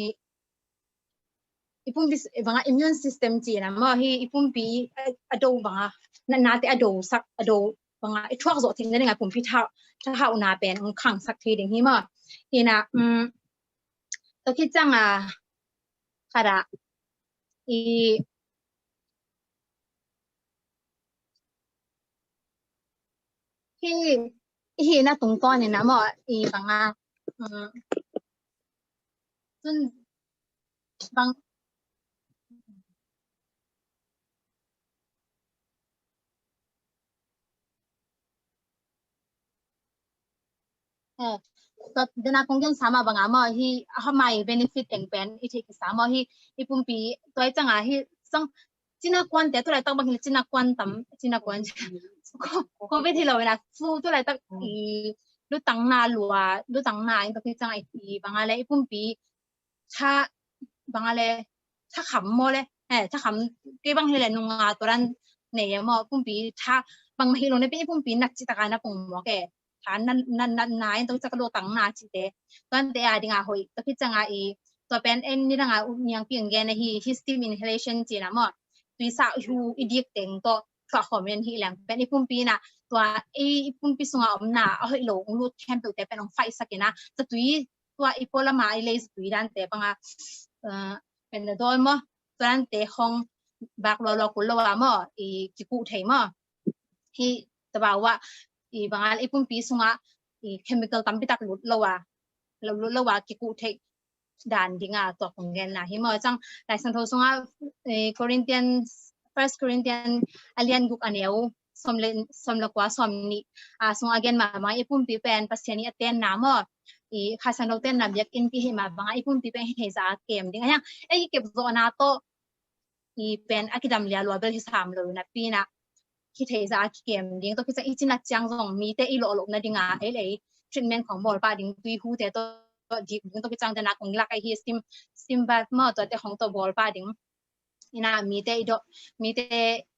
i pumpi, bang a immune system ci na maw, hi i pumpi a, a do bang a, na, nate a do sak, a do bang a, i thuak zawh theihna ding a pumpi tha, tha hauhna pen ung khangsak thei ding hi maw. Hi na, um, tua khit ciang a, khat a, i, hi, i hihna tungtawn in a maw, i bang a, um, cun bang, eh, tua dena kong gen sama bang a maw, hi, a hama i benefit teng pen i theih kisa maw, hi, i pumpi, tua i ciang a, hi, sang, cina kuan te, tu laitak bang hi le cina kuan tam, cina kuan. Covid hi lo ina, flu tu laitak i lutang na lua, lutang na in tua khit ciang a i bang a le, i pumpi, tha, bang a le, tha kham maw le, eh, tha kham, kei bang hi le nunga tua dan nei a maw, pumpi, tha, bang mah hi lo na pen i pumpi nat cih taka na pung maw ke. Tha na, na, na, na, in tua khit ciang ka lutang na cihte. Tuan te a ding a hoih, tua khit ciang a i, tua pen en nidang a u niangpi ang gen a hi, hi steam inhalation ci na maw. Tui sa hu i dik teng tawh, thuak khawm in hi leng. Pen i pumpi na, tua i, i pumpi sunga om na, a hoih lo, ung lut khempeuh te pen ung faihsak ina. Tua tui, tua i pualam a i lei tui dan te bang a, eh, Panadol maw, tua dan te hong bak lua lua kul lo a maw, i kikuh thei maw. Hi tabau a, i bang a le i pumpi sunga, i chemical tampi tak lut lo a, lo lut lo a kikuh thei dan ding a tua kong gen na hi maw. Ciang Lai Siangtho sunga, eh, Corinthians, First Corinthians a lian guk a neu sawm le, sawm le kua, sawm nih, a, sung a gen mah bang a i pumpi pen Pasian i a tenna maw, i Kha Siangtho tenna biakinn kihi mah bang a i pumpi pen hih theih zah a kem ding. A hiang, ei kep zawhna tawh i pen a kidam lia lua bel hi sam lo napi na, hih theih zah a kikem ding. Tua khit ciang i cina ciang zong mite i lawh lohna ding a, ei le ei treatment khong bawl pah ding, tui hu te tawh dik ding. Tua khit ciang dena kong lak a hi steam, steam bath maw, tua te khong tawh bawl pah ding. Ina mite i dawh, mite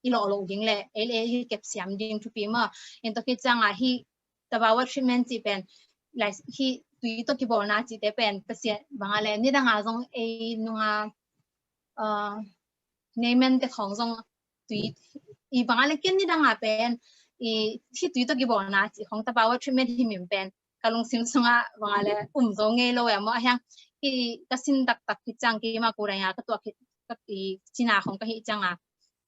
i lawh loh ding le, ei le ei hi kep siam ding thupi maw. In tua khit ciang a hi, tabau a treatment cih pen, lai hi tui tawh kibawlna cihte pen, Pasian bang a le, nidang a zong ei nunga, uh, neimen te khong zong tui, i bang a le ken nidang a pen, i hi tui tawh kibawlna cih khong tabau a treatment hi min pen, ka lungsim sunga bang a le um zo ngei lo e maw, a hiang hi ka sin taktak khit ciang keima ko dai a ka tuak khit, ka i cina khong ka hih ciang a,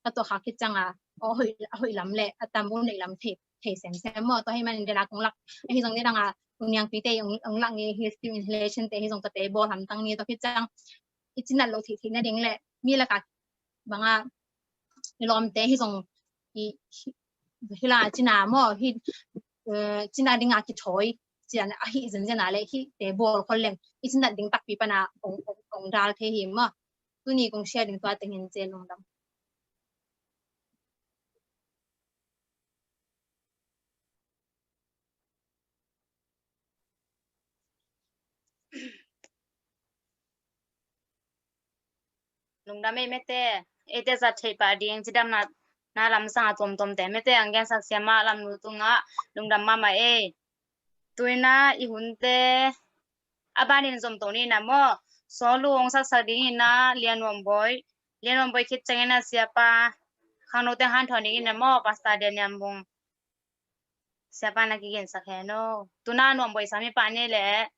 ka tuak khak khit ciang a, a hoih, a hoih lam le a tam u neih lam thei, thei semsem maw. Tua hi manin dena kong lak, ahi zong nidang a u niangpite ong, ong lak ngei hi steam inhalation te hi zong tate bawl hamtang ni. Tua khit ciang i cinat lo theih theih na ding le mi laka bang a i lawmte hi zong i, hi la cina maw, hi, eh, cina ding a kithawi cian a hi zenzen a le hihte bawl khol leng i cinat ding takpi pana ong, ong, ong dal thei hi maw. Tuni kong share ding tua tengin ci, lungdam. Lungdam ei mete. eite zat theih pah ding cidamna na lamsang a tuamtuamte mete ang gensak siama lamnu tungah lungdam mahmah ei. Tuina i hunte a banin zomto ni na maw, sawlu hong saksak ding ina Lian Nuam Bawi, Lian Nuam Bawi khit ciangina siapa khangnote hanthawn ding ina maw, Pastor Daniel Mung. Siapa na kigensak hen o. Tuna Nuam Bawi sami pah ni leh.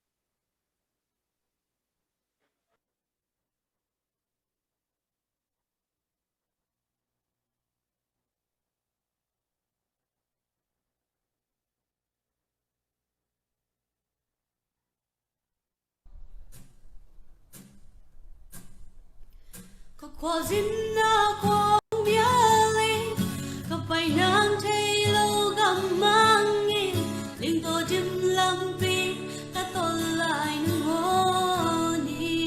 Ka khualzinna khua hong mial in, ka pai nang thei lo gam mang in, ling tawh dim lampi ka tol lai nangawn hi.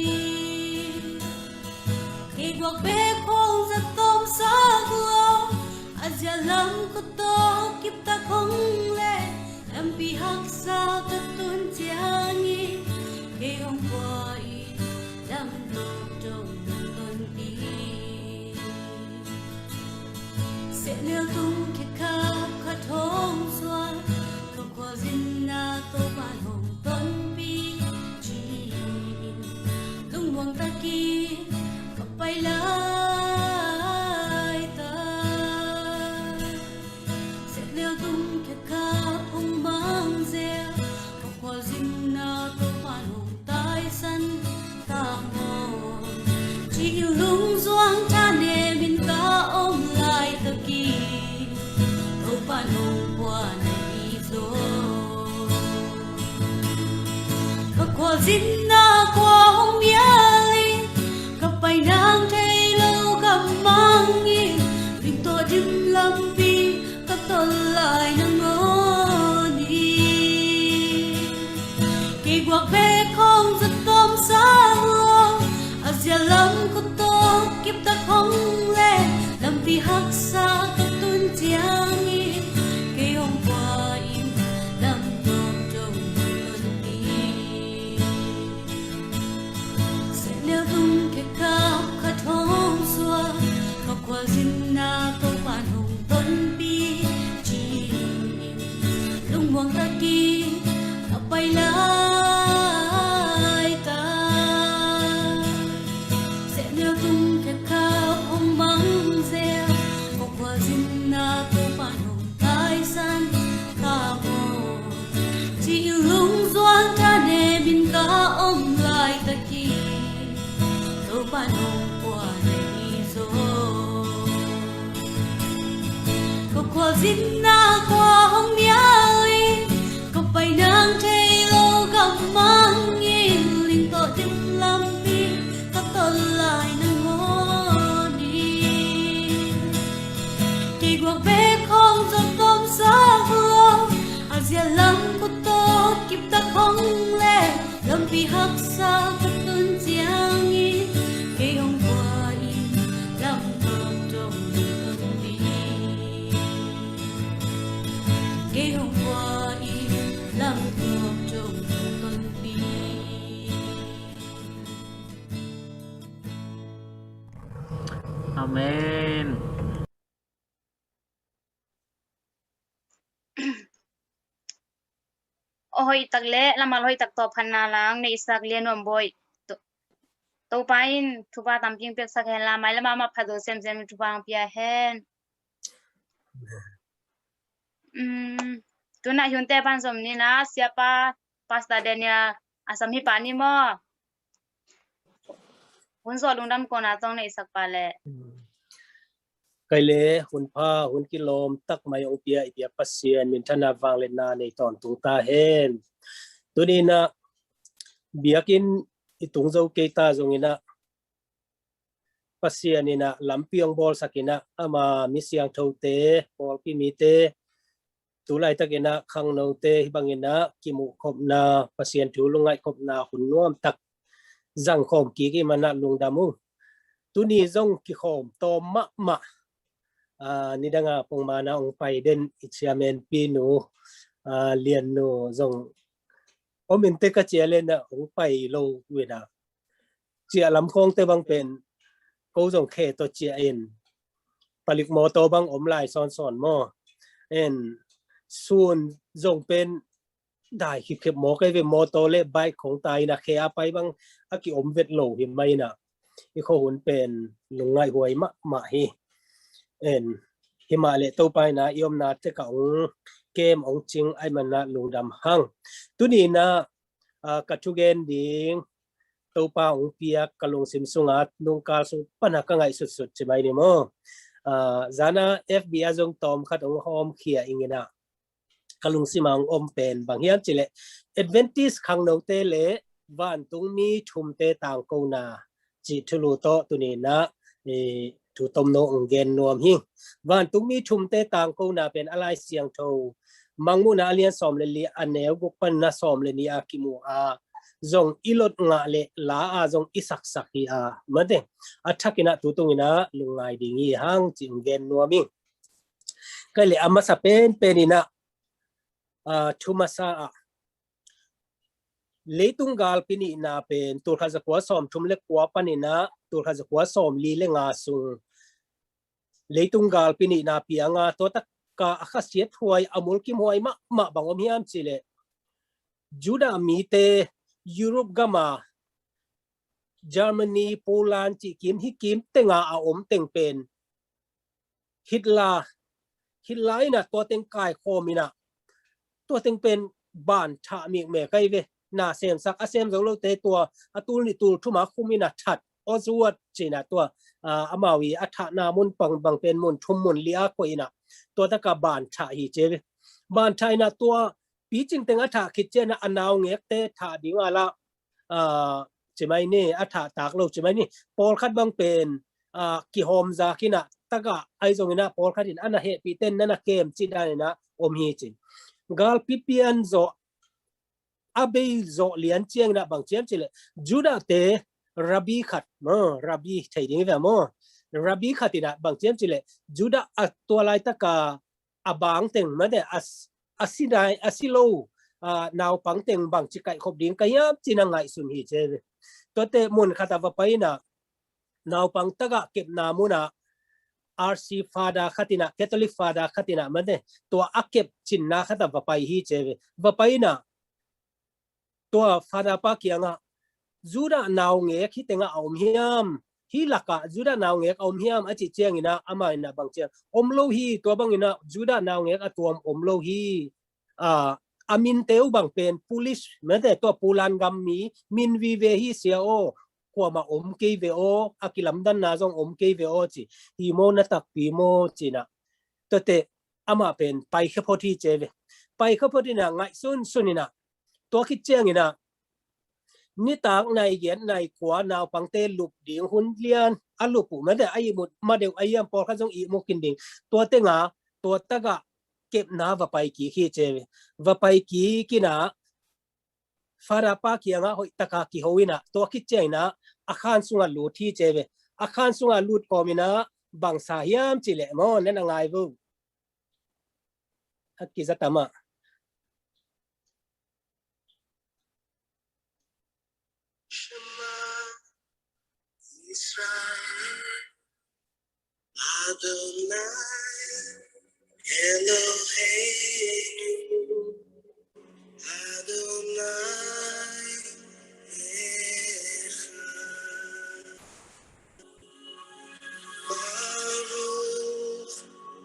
Kei guak bek hong zat tawm sak lo, a zia lam khut tawh kiptak hong leh, lampi haksa ka tun ciangin, kei hong pua in, lam tawh dong tonpi. Sehnel tung khekhap khat hong suak, ka khualzinna Topa'n hong tonpi, ci-in lungmuang takin ka pai laitak. Sehnel tung khekhap hong mang zel, ka khualzinna Topa'n hong taisan ta maw, ci-in lungzuang thanem in ka om laitakin, Topa'n hong pua na hi zaw. Ka khualzinna khua hong mial in, ka pai nang thei lo gam mang in, ling tawh dim lampi ka tol lai nangawn hi. Kei guak bek hong zat tawm sak lo, a zia lam khut tawh kiptak hong leh, lampi haksa ka tun ciangin, kei hong pua in, lam tawh dong tonpi. Sehnel tung khekhap khat hong suak, ka khualzinna Topa'n hong tonpi, ci-in lungmuang takin ka pai laitak. Sehnel tung khekhap hong mang zel, ka khualzinna Topa'n hong taisan ta maw, ci-in lungzuang thanem in ka om laitakin, Topa'n hong pua na hi zaw. Ka khualzinna khua hong mial in, ka pai nang thei lo gam mang in, ling tawh dim lampi ka tol lai nangawn hi. Kei guak bek hong zat tawm sak lo, a zia lam khut tawh kiptak hong leh, lampi haksa ka tun ciangin, kei hong pua in, lam tawh dong tonpi. Kei hong pua in, lam tawh dong tonpi. Amen. Aw hoih tak le lamal hoih tak tawh phatna lang neihsak Lian Nuam Bawi. To-, Topa in thupha tampi piaksak hen la, mailam ah mah phat zo semsem thupha hong pia hen. Um, tuna i hunte pan zom ni na, siapa Pastor Daniel a sam hi pah ni maw. Hun zawh lungdam kona tawng neihsak pah leh. Kai le hun pha, hun kilawm tak mai hong pia i biak Pasian minthanna vangliatna nei tawntung ta hen. Tuni in ah biakinn i tung zo kei ta zongin ah Pasian in ah lampi hong bawlsak in ah ama mi siangthote, pawlpi mite, tu laitakin ah khangnote hih bangin ah kimuh khopna, Pasian thu lungngaih khopna hun nuam tak zang khawm kik i hih man ah lungdam ung. Tuni zong kikhawm tawm mahmah, aa, nidang a pongman a hong pai den i chairman pinu, aa, Lian nu zong om in teh ka ci a, Lian ah hong pai lo uh in ah, ciah lam khawngte bang pen ko zong khe tawh ciah in, palik mawtaw bang om lai sawnsawn maw? En, sun zong pen dai khipkhep maw, kei ve, mawtaw le bike khong tai in a khe a pai bang a kiom vet lo hi mai in a, i khuahun pen lungngaih huai mahmah hi. En, hi mah leh Topa in a i omna tek ah hong kem hong cing ahih manin a lungdam hang. Tuni in a, a, ka thugen ding Topa hong piak ka lungsim sungah nungkal sung pan a ka ngaihsutsut ci mai ni maw? A, zan a F B ah zong tawm khat hong hawmkhia ing in a, ka lungsim ah hong om pen bang hiam cih leh Adventist khangnote le vantungmi thumte tangkona cih thulu tawh tuni in a, eh, thu tomno hong gen nuam hi. Vantungmi thumte tangkona pen a Lai Siangtho Mangmuhna a lian sawm le li a neu guk pan a sawm le nih a kimu a, zong i lot ngah le la a zong i saksak hi a, mate, a thak in a tu tung in a lungngai ding hi hang cih hong gen nuam hi. Kei le a masa penpen in a, a, thu masa ah leitung galpi nihna pen tulkhat zakua sawmthum le kua pan in a tulkhat zakua sawmli le nga sung leitung galpi nihna piang a, tua tak a khasiat huai, a mulkimhuai mahmah bang om hiam cih leh Judah mite Europe gam a Germany, Poland cih kim, hih kim teng a a om teng pen Hitler, Hitler in a tua teng kaikhawm in a, tua teng pen ban thah mikmek ahi ve. Na semsak, a sem zo lote tua a tul nih tul thum a khum in a that, Auschwitz ci in a tua, a, amau i a thahna mun bang, bang pen mun thum mun li a koih in a, tua tak a ban thah hi ci ve. Ban thah in a tua picing teng a thah khit ciang a, a naungekte thah ding a la, a, ci mai ni, a thah tak lo ci mai ni. Pawlkhat bang pen, a, kihawm zak in a, tak a ahi zong in a pawlkhat in a na hehpih ten na na kem cih dan in a om hi ci. Galpi pian zawh, a bei zawh lian ciang in a bang ci hiam cih leh Judah te rabbi khat maw, rabbi thei ding hi ve maw? Rabbi khat in a bang ci hiam cih leh Judah a tua laitak a a bang teng, mate, a, a si dai, a si lo, a, naupang teng bangci kaihkhop ding ka hiam ci in a ngaihsun hi ci ve. Tuate mun khat a va pai in a, naupang tak a kepna mun a R C father khat in a, Catholic father khat in a, mate, tua a kep cinna khat a va pai hi ci ve. Va pai in a, tua father pa kiang a, Judah naungek hih teng a a om hiam? Hih lak a Judah naungek a om hiam? A cih ciang in a, amah in a bang ci hiam? Om lo hi, tua bang in a Judah naungek a tuam om lo hi. A, a minte uh bang pen Polish, mate, tua Poland gam mi min vive hi sia aw, kuamah om kei ve aw, a kilamdanna zong om kei ve aw ci. Hi maw, na takpi maw ci in a. Tuate amah pen paikhia phot hi ci ve. Paikhia phot in a ngaihsunsun in a, tua khit ciang in a, nitak nai giat nai kua naupangte lup ding hun lian a lup uh, mate, a ihmut ma deuh a hiam, pawlkhat zong ihmu khin ding. Tua teng a, tua tak a kepna va pai kik hi ci ve. Va pai kik in a, father pa kiang a hoih tak a kiho in a, tua khit ciang in a, a khan sung a lut hi ci ve. A khan sung a lut kawm in a, bang sa hiam cih leh maw, na na ngai vo. A kiza tam a. Shema Israel, Adonai Eloheinu, Adonai Echad. Baruch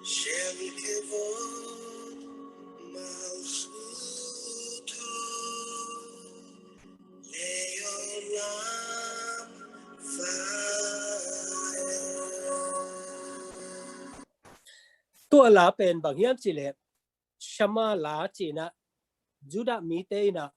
Shem Kevod Malchuto Leolam Va'ed. Tua la pen bang hiam cih leh Shema la ci in a, Judah mite in a,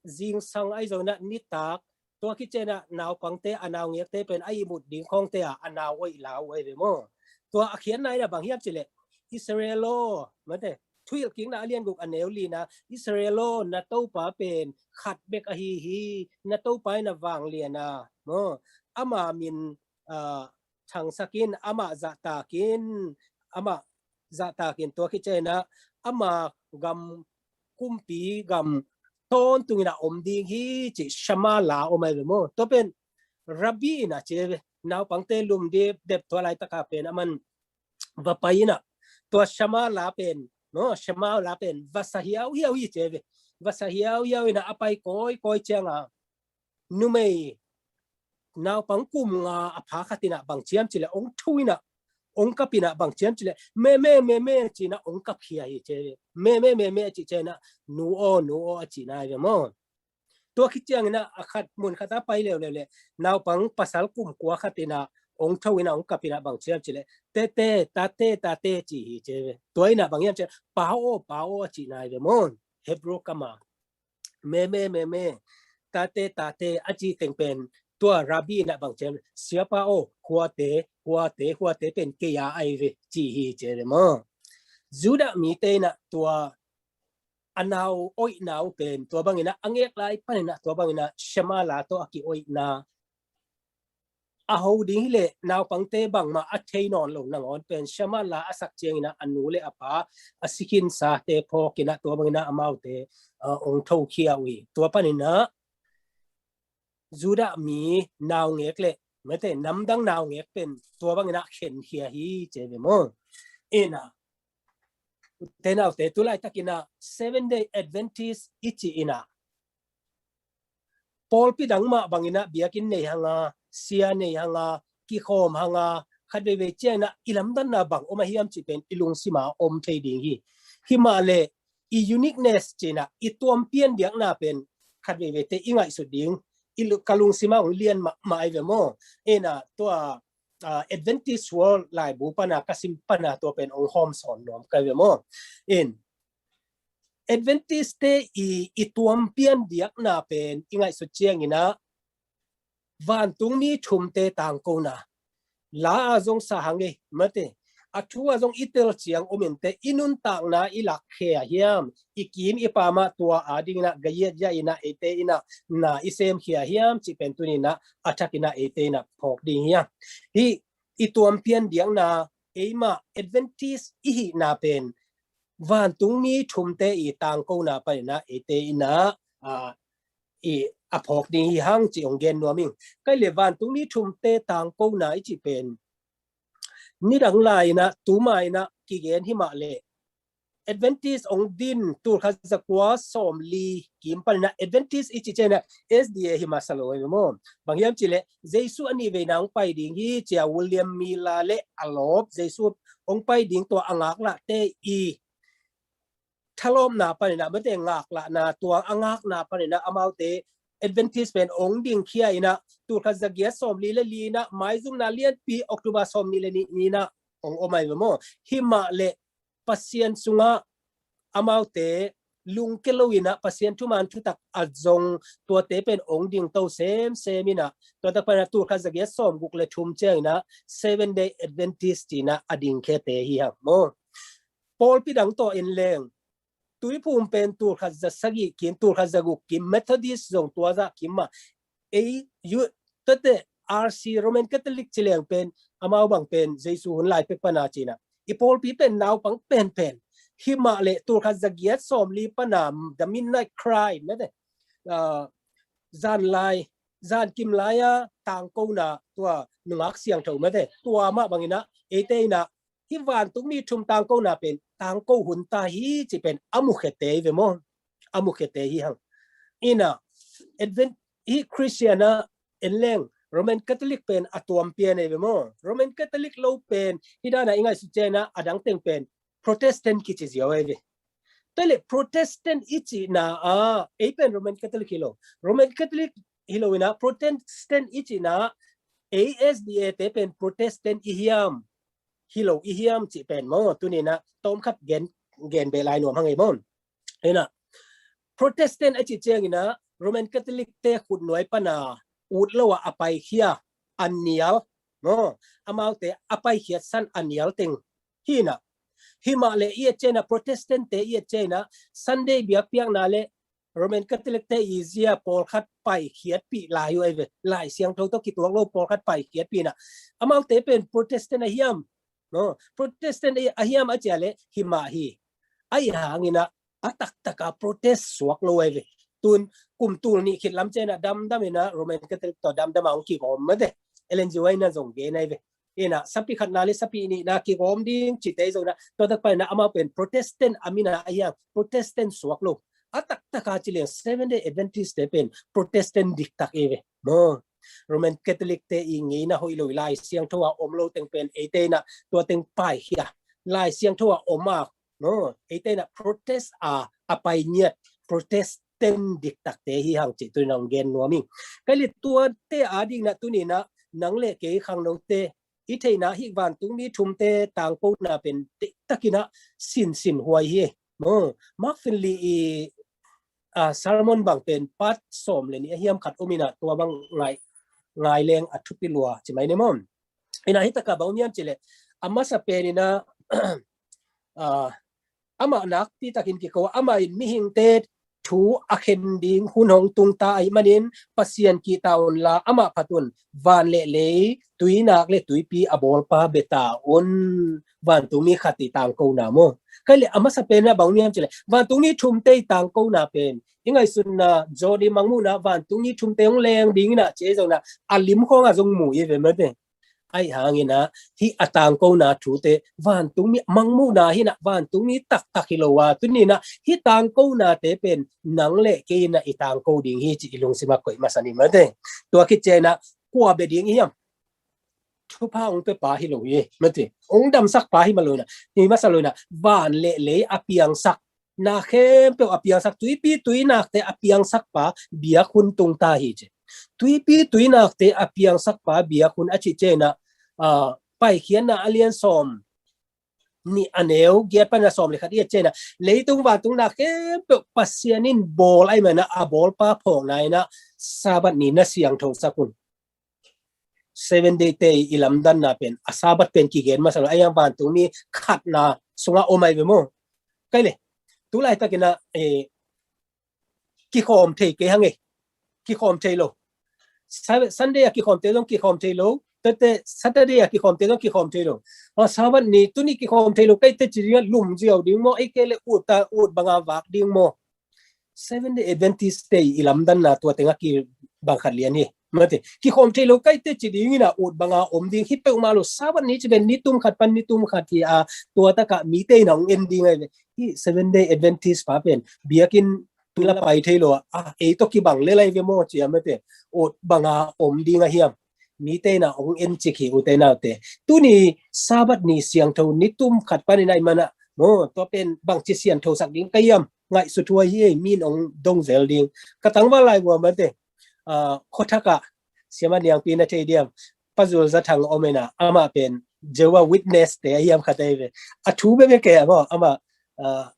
zingsang ahi zong in a, nitak, tua khit ciang in a, naupangte, a naungekte pen a ihmut ding khawngte a, a nau oih la uh ahi ve maw. Tua a khiatna in a bang hiam cih leh, Israel aw, mate, Thuhilhkikna a lian guk a neu li in a, Israel aw, na Topa pen khat bek ahi hi, na Topa in a vanglian a, maw, ama min, a, thangsak in, amah zahtak in, amah zahtak in, tua khit ciang in a, ama gam, kumpi gam tawntung in a om ding hi cih Shema la om ahi ve maw. Tua pen Rabbi in a ci ve. Naupangte lum dip dep tua laitaka pen aman va pai in a, tua Shema la pen, no, Shema la pen va sa hiauhiau hi ci ve. Va sa hiauhiau in a, a pai kawikawi cianga numei naupang kum nga a pha khat in a bang ci hiam cih leh ong tho in a, ong kap in a bang ci hiam cih leh me me me me ci in a ong kap khia hi ci ve. Me me me me ci ci in a, nu aw, nu aw a ci nai ve maw. Tua khit ciangin a, a khat mun khat a pai leuleu leh naupang pasal kum kua khat in a ong tho in a ong kap in a bang ci hiam cih leh tete, tate, tate ci hi ci ve. Tua in a bang hiam cih leh pa aw, pa aw a ci nai ve maw. Hebrew kam a me me me me, tate, tate a ci teng pen tua Rabbi in a bang ci hiam, siapa aw, khuate, khuate, khuate pen kei a ai ve ci hi ci ve maw. Judah mite in a tua a nau oihna uh pen tua bangin a, a ngek lai panin a tua bangin a Shema la tawh a kioihna a ho ding hileh naupangte bangmah a thei nawn lo nangawn pen Shema la a sak ciangin a, a nu le a pa, a sikhinsate phawk in a tua bangin a amaute, a, ong tho khia uh hi. Tua panin a Judah mi naungek le mete namdang naungek pen tua bangin a khen khia hi ci ve maw. In a, ute naute, tu laitakin a Seven Day Adventist i cih in a pawlpi dang mah bangin a biakinn nei hang a, sia nei hang a, kikhawm hang a, khat veivei ciangin a i lamdanna bang om a hiam cih pen i lungsima om thei ding hi. Himahleh i uniqueness ci in a i tuampian diakna pen khat veiveite i ngaihsut ding, i lu-, ka lungsima hong lian mahmah ai ve maw. In a tua, a, Adventist World laibu pana ka sim pana tua pen hong hawm sawn nuam ka ai ve maw. In Adventist te i, i tuampian diakna pen i ngaihsut ciangin a vantungmi thumte tangkona la a zong sa hang e, mate, a thu a zong i tel ciang om in te i nuntakna i lakkhia hiam, i kim i pama tua a dingin a gayiat ya in a eite in a na i semkhia hiam cih pen tuni in a a thakin a eite in a phawk ding hi a. Hi i tuampian diakna eimah Adventist i hihna pen vantungmi thumte i tangkona panin a eite in a, a, i a phawk ding hi hang ci hong gen nuam ing. Kai le vantungmi thumte tangkona i cih pen nidang lai in a tuma in a kigen himahleh Adventist hong din tulkhat zakua sawmli kim panin a Adventist i cih ciangin a S D A hi masa lo hi maw. Bang hiam cih leh Jesu a nih veina hong pai ding hi ci a William Miller le a lawp Jesu hong pai ding tua a ngaklahte i thalawpna panin a, mate, ngaklahna tua a ngakna panin a amaute Adventist pen hong dingkhia in a tulkhat zagiat sawmli le li in a maizumna lianpi October sawmnih le nih ni in a hong om ai ve maw. Himahleh Pasian sungah amaute lungke lo in a Pasian thuman thutak a zong tuate pen hong dingto semsem in a, tua tak panin a tulkhat zagiat sawmguk le thum ciangin a Seven Day Adventist ci in a a dingkhiate hi hang maw. Pawlpi dang tawh en leng Tuiphum pen tulkhat zasagih kim, tulkhat zaguk kim, Methodist zong tua zah kim mah. Ei, yu, tete R C Roman Catholic ci leng pen amau bang pen Jesu hun lai pek pana ci in a i pawlpi pen naupang penpen. Himahleh tulkhat zagiat sawmli pana the Midnight Cry, mate, a, zan lai, zan kim lai a tangkona tua nungak siangtho, mate, tua mah bangin a eite in a hih vantungmi thum tangkona pen tangko hun ta hi cih pen a mukhiate hi ve maw. A mukhiate hi hang. In a Advent, hih Christian a en leng Roman Catholic pen a tuampian hi ve maw. Roman Catholic lo pen hih dan a i ngaihsut ciangin a a dang teng pen Protestant kici ziau hi ve. Tua leh Protestant i cihna a ei pen Roman Catholic hi lo. Roman Catholic hi lo in a Protestant i cihna a S D A te pen Protestant i hiam, hi lo i hiam cih pen maw, tuni in a tawmkhat gen, gen beh lai nuam hang ei maw. In a Protestant a cih ciangin a Roman Catholic te khutnuai pana ut lo a a paikhia a nial maw, amaute a paikhiatsan a nial teng hi in a. Himahleh i et ciangin a Protestant te i et ciangin a Sunday biakpiakna le Roman Catholic te i zia pawlkhat paikhiatpih lai uh ai ve. Lai Siangtho tawh kituak lo pawlkhat paikhiatpih in a. Amaute pen Protestant a hiam? No, Protestant a hiam a cih leh hi mah hi. Ahi hangin a, a taktak a protest suak lo ai ve. Tun kum tul nih khit lam ciangin ah damdam in ah Roman Catholic tawh damdam a hong kigawm mate. Ellen G. White in ah zong gen ahi ve. In ah sapi khatna le sapi nihna kigawm ding cite zong in ah tua tak pan in ah amau pen Protestant a min a ahi hang Protestant suak lo. A taktak a ci leng Seventh Day Adventist te pen Protestant diktak hi ve maw. Roman Catholic te i ngeina hoih lo, Lai Siangtho a om lo teng pen eite in ah tua teng paikhia, Lai Siangtho a om a maw, eite in ah protest a a pai ngiat, Protestant diktak te hi hang cih tuni in ah hong gen nuam ing. Kei le tuate a ding in ah tuni in ah nang le kei khangnote i theihna hi vantungmi thumte tangkona pen deihtakin ah sinsin huai hi maw. Mark Finley i a, sermon bang pen part sawm le nih a hiam khat om in ah tua bang ngai, ngai leng a thupi lua ci mai ni maw. In ah hi tak a bang om hiam ci leh a masa pen in ah, a, amah nakpi takin kiko, amah in mihingte thu a khen ding hun hong tung ta ahih manin Pasian kihta unla amah phat un, van le lei, tuinak le tuipi a bawlpa bia ta un, vantungmi khat i tangkona maw. Kei le a masa pen in ah bang om hiam ci leh vantungmi thumte i tangkona pen i ngaihsutna John i Mangmuhna vantungmi thumte hong leng ding in ah ci zong in ah a lim khawng ah zong mu hi ve mate. Ahih hangin ah hih a tangkona thute vantungmi, Mangmuhna hi in ah vantungmi taktak hi lo a, tuni in ah hih tangkonate pen nang le kei in ah i tangko ding hi cih i lungsim ah koih masa ni mate. Tua khit ciang in ah kua bia ding i hiam? Thupha hong pia pa hi lo hi mate. Hong damsak pa hi ma lo in ah, hi masa lo in ah, van le lei a piangsak, na khempeuh a piangsak, tuipi tuinakte a piangsak pa biak hun tung ta hi ci. Tuipi tuinakte a piangsak pa biak hun a cih ciang in ah, a, Paikhiatna a lian sawm nih a neu giat pan a sawm le khat i et ciang in ah leitung vantung na khempeuh Pasian in bawl ahih manin ah a bawlpa phawkna in ah Sabbath ni na siangthosak un. Seven Day te i lamdanna pen a Sabbath pen kigen masa lo, a hiang vantungmi khatna sungah om ahi ve maw. Kei le tu laitakin ah, eh, kikhawm thei kei hang e. Kikhawm thei lo. Sa-, Sunday a kikhawmte zong kikhawm thei lo. Tete Saturday a kikhawmte zong kikhawm thei lo. A Sabbath ni tuni kikhawm thei lo kei te ci ding ah lum ziau ding maw, ei kei le ut ta, ut banga vak ding maw. Seven Day Adventist te i lamdanna tua tengah kibang khat lian hi. Mate, kikhawm thei lo kei te ci ding in ah ut banga om ding hi peuhmah lo. Sabbath ni ci pen nitum khat pan nitum khat hi a, tua takah mite in ah hong en ding ahi ve. Hih Seven Day Adventist pa pen biakinn la pai thei lo a, a, ei tawh kibang le lai ve maw ci a mate. Ut banga om ding a hiam? Mite in ah hong en cik hi ute naute. Tuni Sabbath ni siangtho nitum khat panin ahih manin ah maw, tua pen bangci siangthosak ding ka hiam? Ngaihsut huai hi, min hong dong zel ding. Ka tangval lai vua mate, a, khuathak ah Siama Niangpi na thei diam, Pa Zul Za Thang om in ah, amah pen Jehovah Witness te a hiam khat ahi ve. A thu bekbek e maw, amah, a,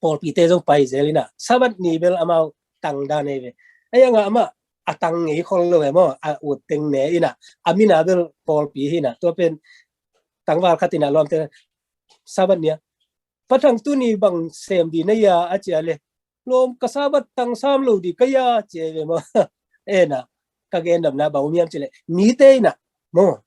pawlpite zong pai zel in ah Sabbath ni bel amau tang dan ahi ve. A hiang ah amah a tang ngei khol lo e maw, a ut teng ne in ah, a min ah bel pawlpi hi in ah, tua pen tangval khat in ah lawmte Sabbath ni a, Pa Thang tuni bang sem ding na hia a ci a le, lawm ka Sabbath tang sam lo ding ka hia ci a ve maw. En ah, ka gendamna bang om hiam ci le, mite in ah maw,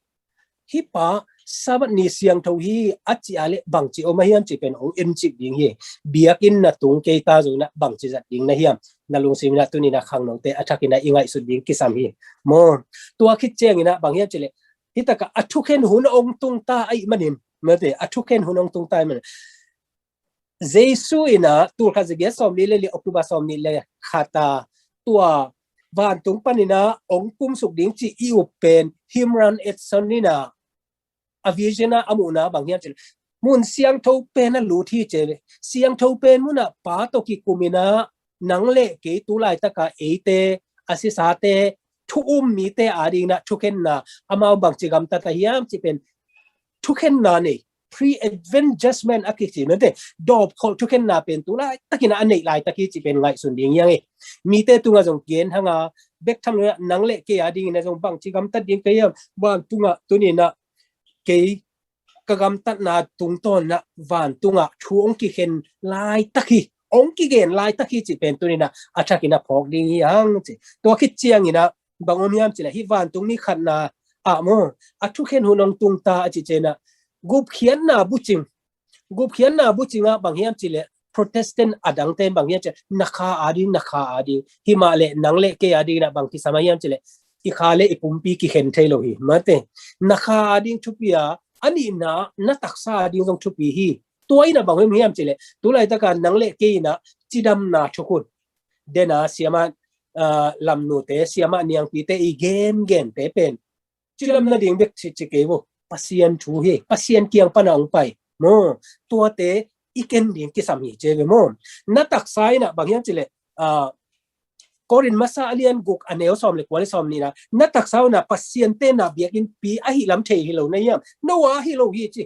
hih pa Sabbath ni siangtho hi a ci a le bangci om a hiam ci pen hong en cik ding hi. Biakinn na tung kei ta zong in ah bangci zat ding na hiam? Na lungsim in ah tuni in ah khangnote a thakin ah i ngaihsut ding kisam hi maw. Tua khit ciang in ah bang hiam ci le, hih takah a thukhen hun hong tung ta ahih manin mate, a thukhen hun hong tung ta ahih manin Jesu in ah tulkhat zagiat sawmli le li, October sawmli le khat a tua vantung panin ah hong kumsuk ding ci i up pen Hymran Edson in ah a vision ah a muhna bang hiam ci le, mun siangtho pen ah lut hi ci le, siangtho pen mun ah Pa tawh kikum in ah nang le kei tu laitak a eite, a sisate, thu um mite a ding in ah thukhenna, amau bangci gamtat a hiam ci pen thukhenna nei, pre-advent judgment a kici mate, dawpkholh thukhenna pen tu laitakin ah a neih laitak hi ci pen ngaihsun ding hi hang e. Mite tungah zong gen hang a, bek tham lo in ah nang le kei a ding in ah zong bangci gamtat ding ka hiam, vantung ah tuni in ah kei ka gamtatna tungtawn in ah vantung ah thu hong kikhen laitak hi, hong kigen laitak hi ci pen tuni in ah a thakin ah phawk ding hi hang ci. Tua khit ciang in ah bang om hiam ci le, hih vantung mi khatna ah maw, a thukhen hun hong tung ta a ci ciang in ah gupkhiatna bucing, gupkhiatna bucing ah bang hiam ci le, Protestant a dangte in bang hiam cih leh na kha ading, na kha ading. Hi mah leh nang le kei ading in ah bang kisam hiam cih leh i kha le i pumpi kikhen thei lo hi, mate. Na kha ading thupi a, a nihna na taksa ading zong thupi hi. Tua in ah bang hiam hiam cih leh tu laitak a nang le kei in ah cidamna thukhun, den a siamah, ah, lamnute, siamah niangpite i gengente pen cidam nading bek ci ci kei vo. Pasian thu hi, Pasian kiang pan a hong pai. Maw, tuate i ken ding kisam hi ci ve maw. Na taksa in ah bang hiam cih leh, ah, Korin masa a lian guk a neu sawm le kua le sawm nihna, na taksa in ah Pasian tenna biakinnpi ahih lam thei hi lo na hiam? No a hi lo hi ci.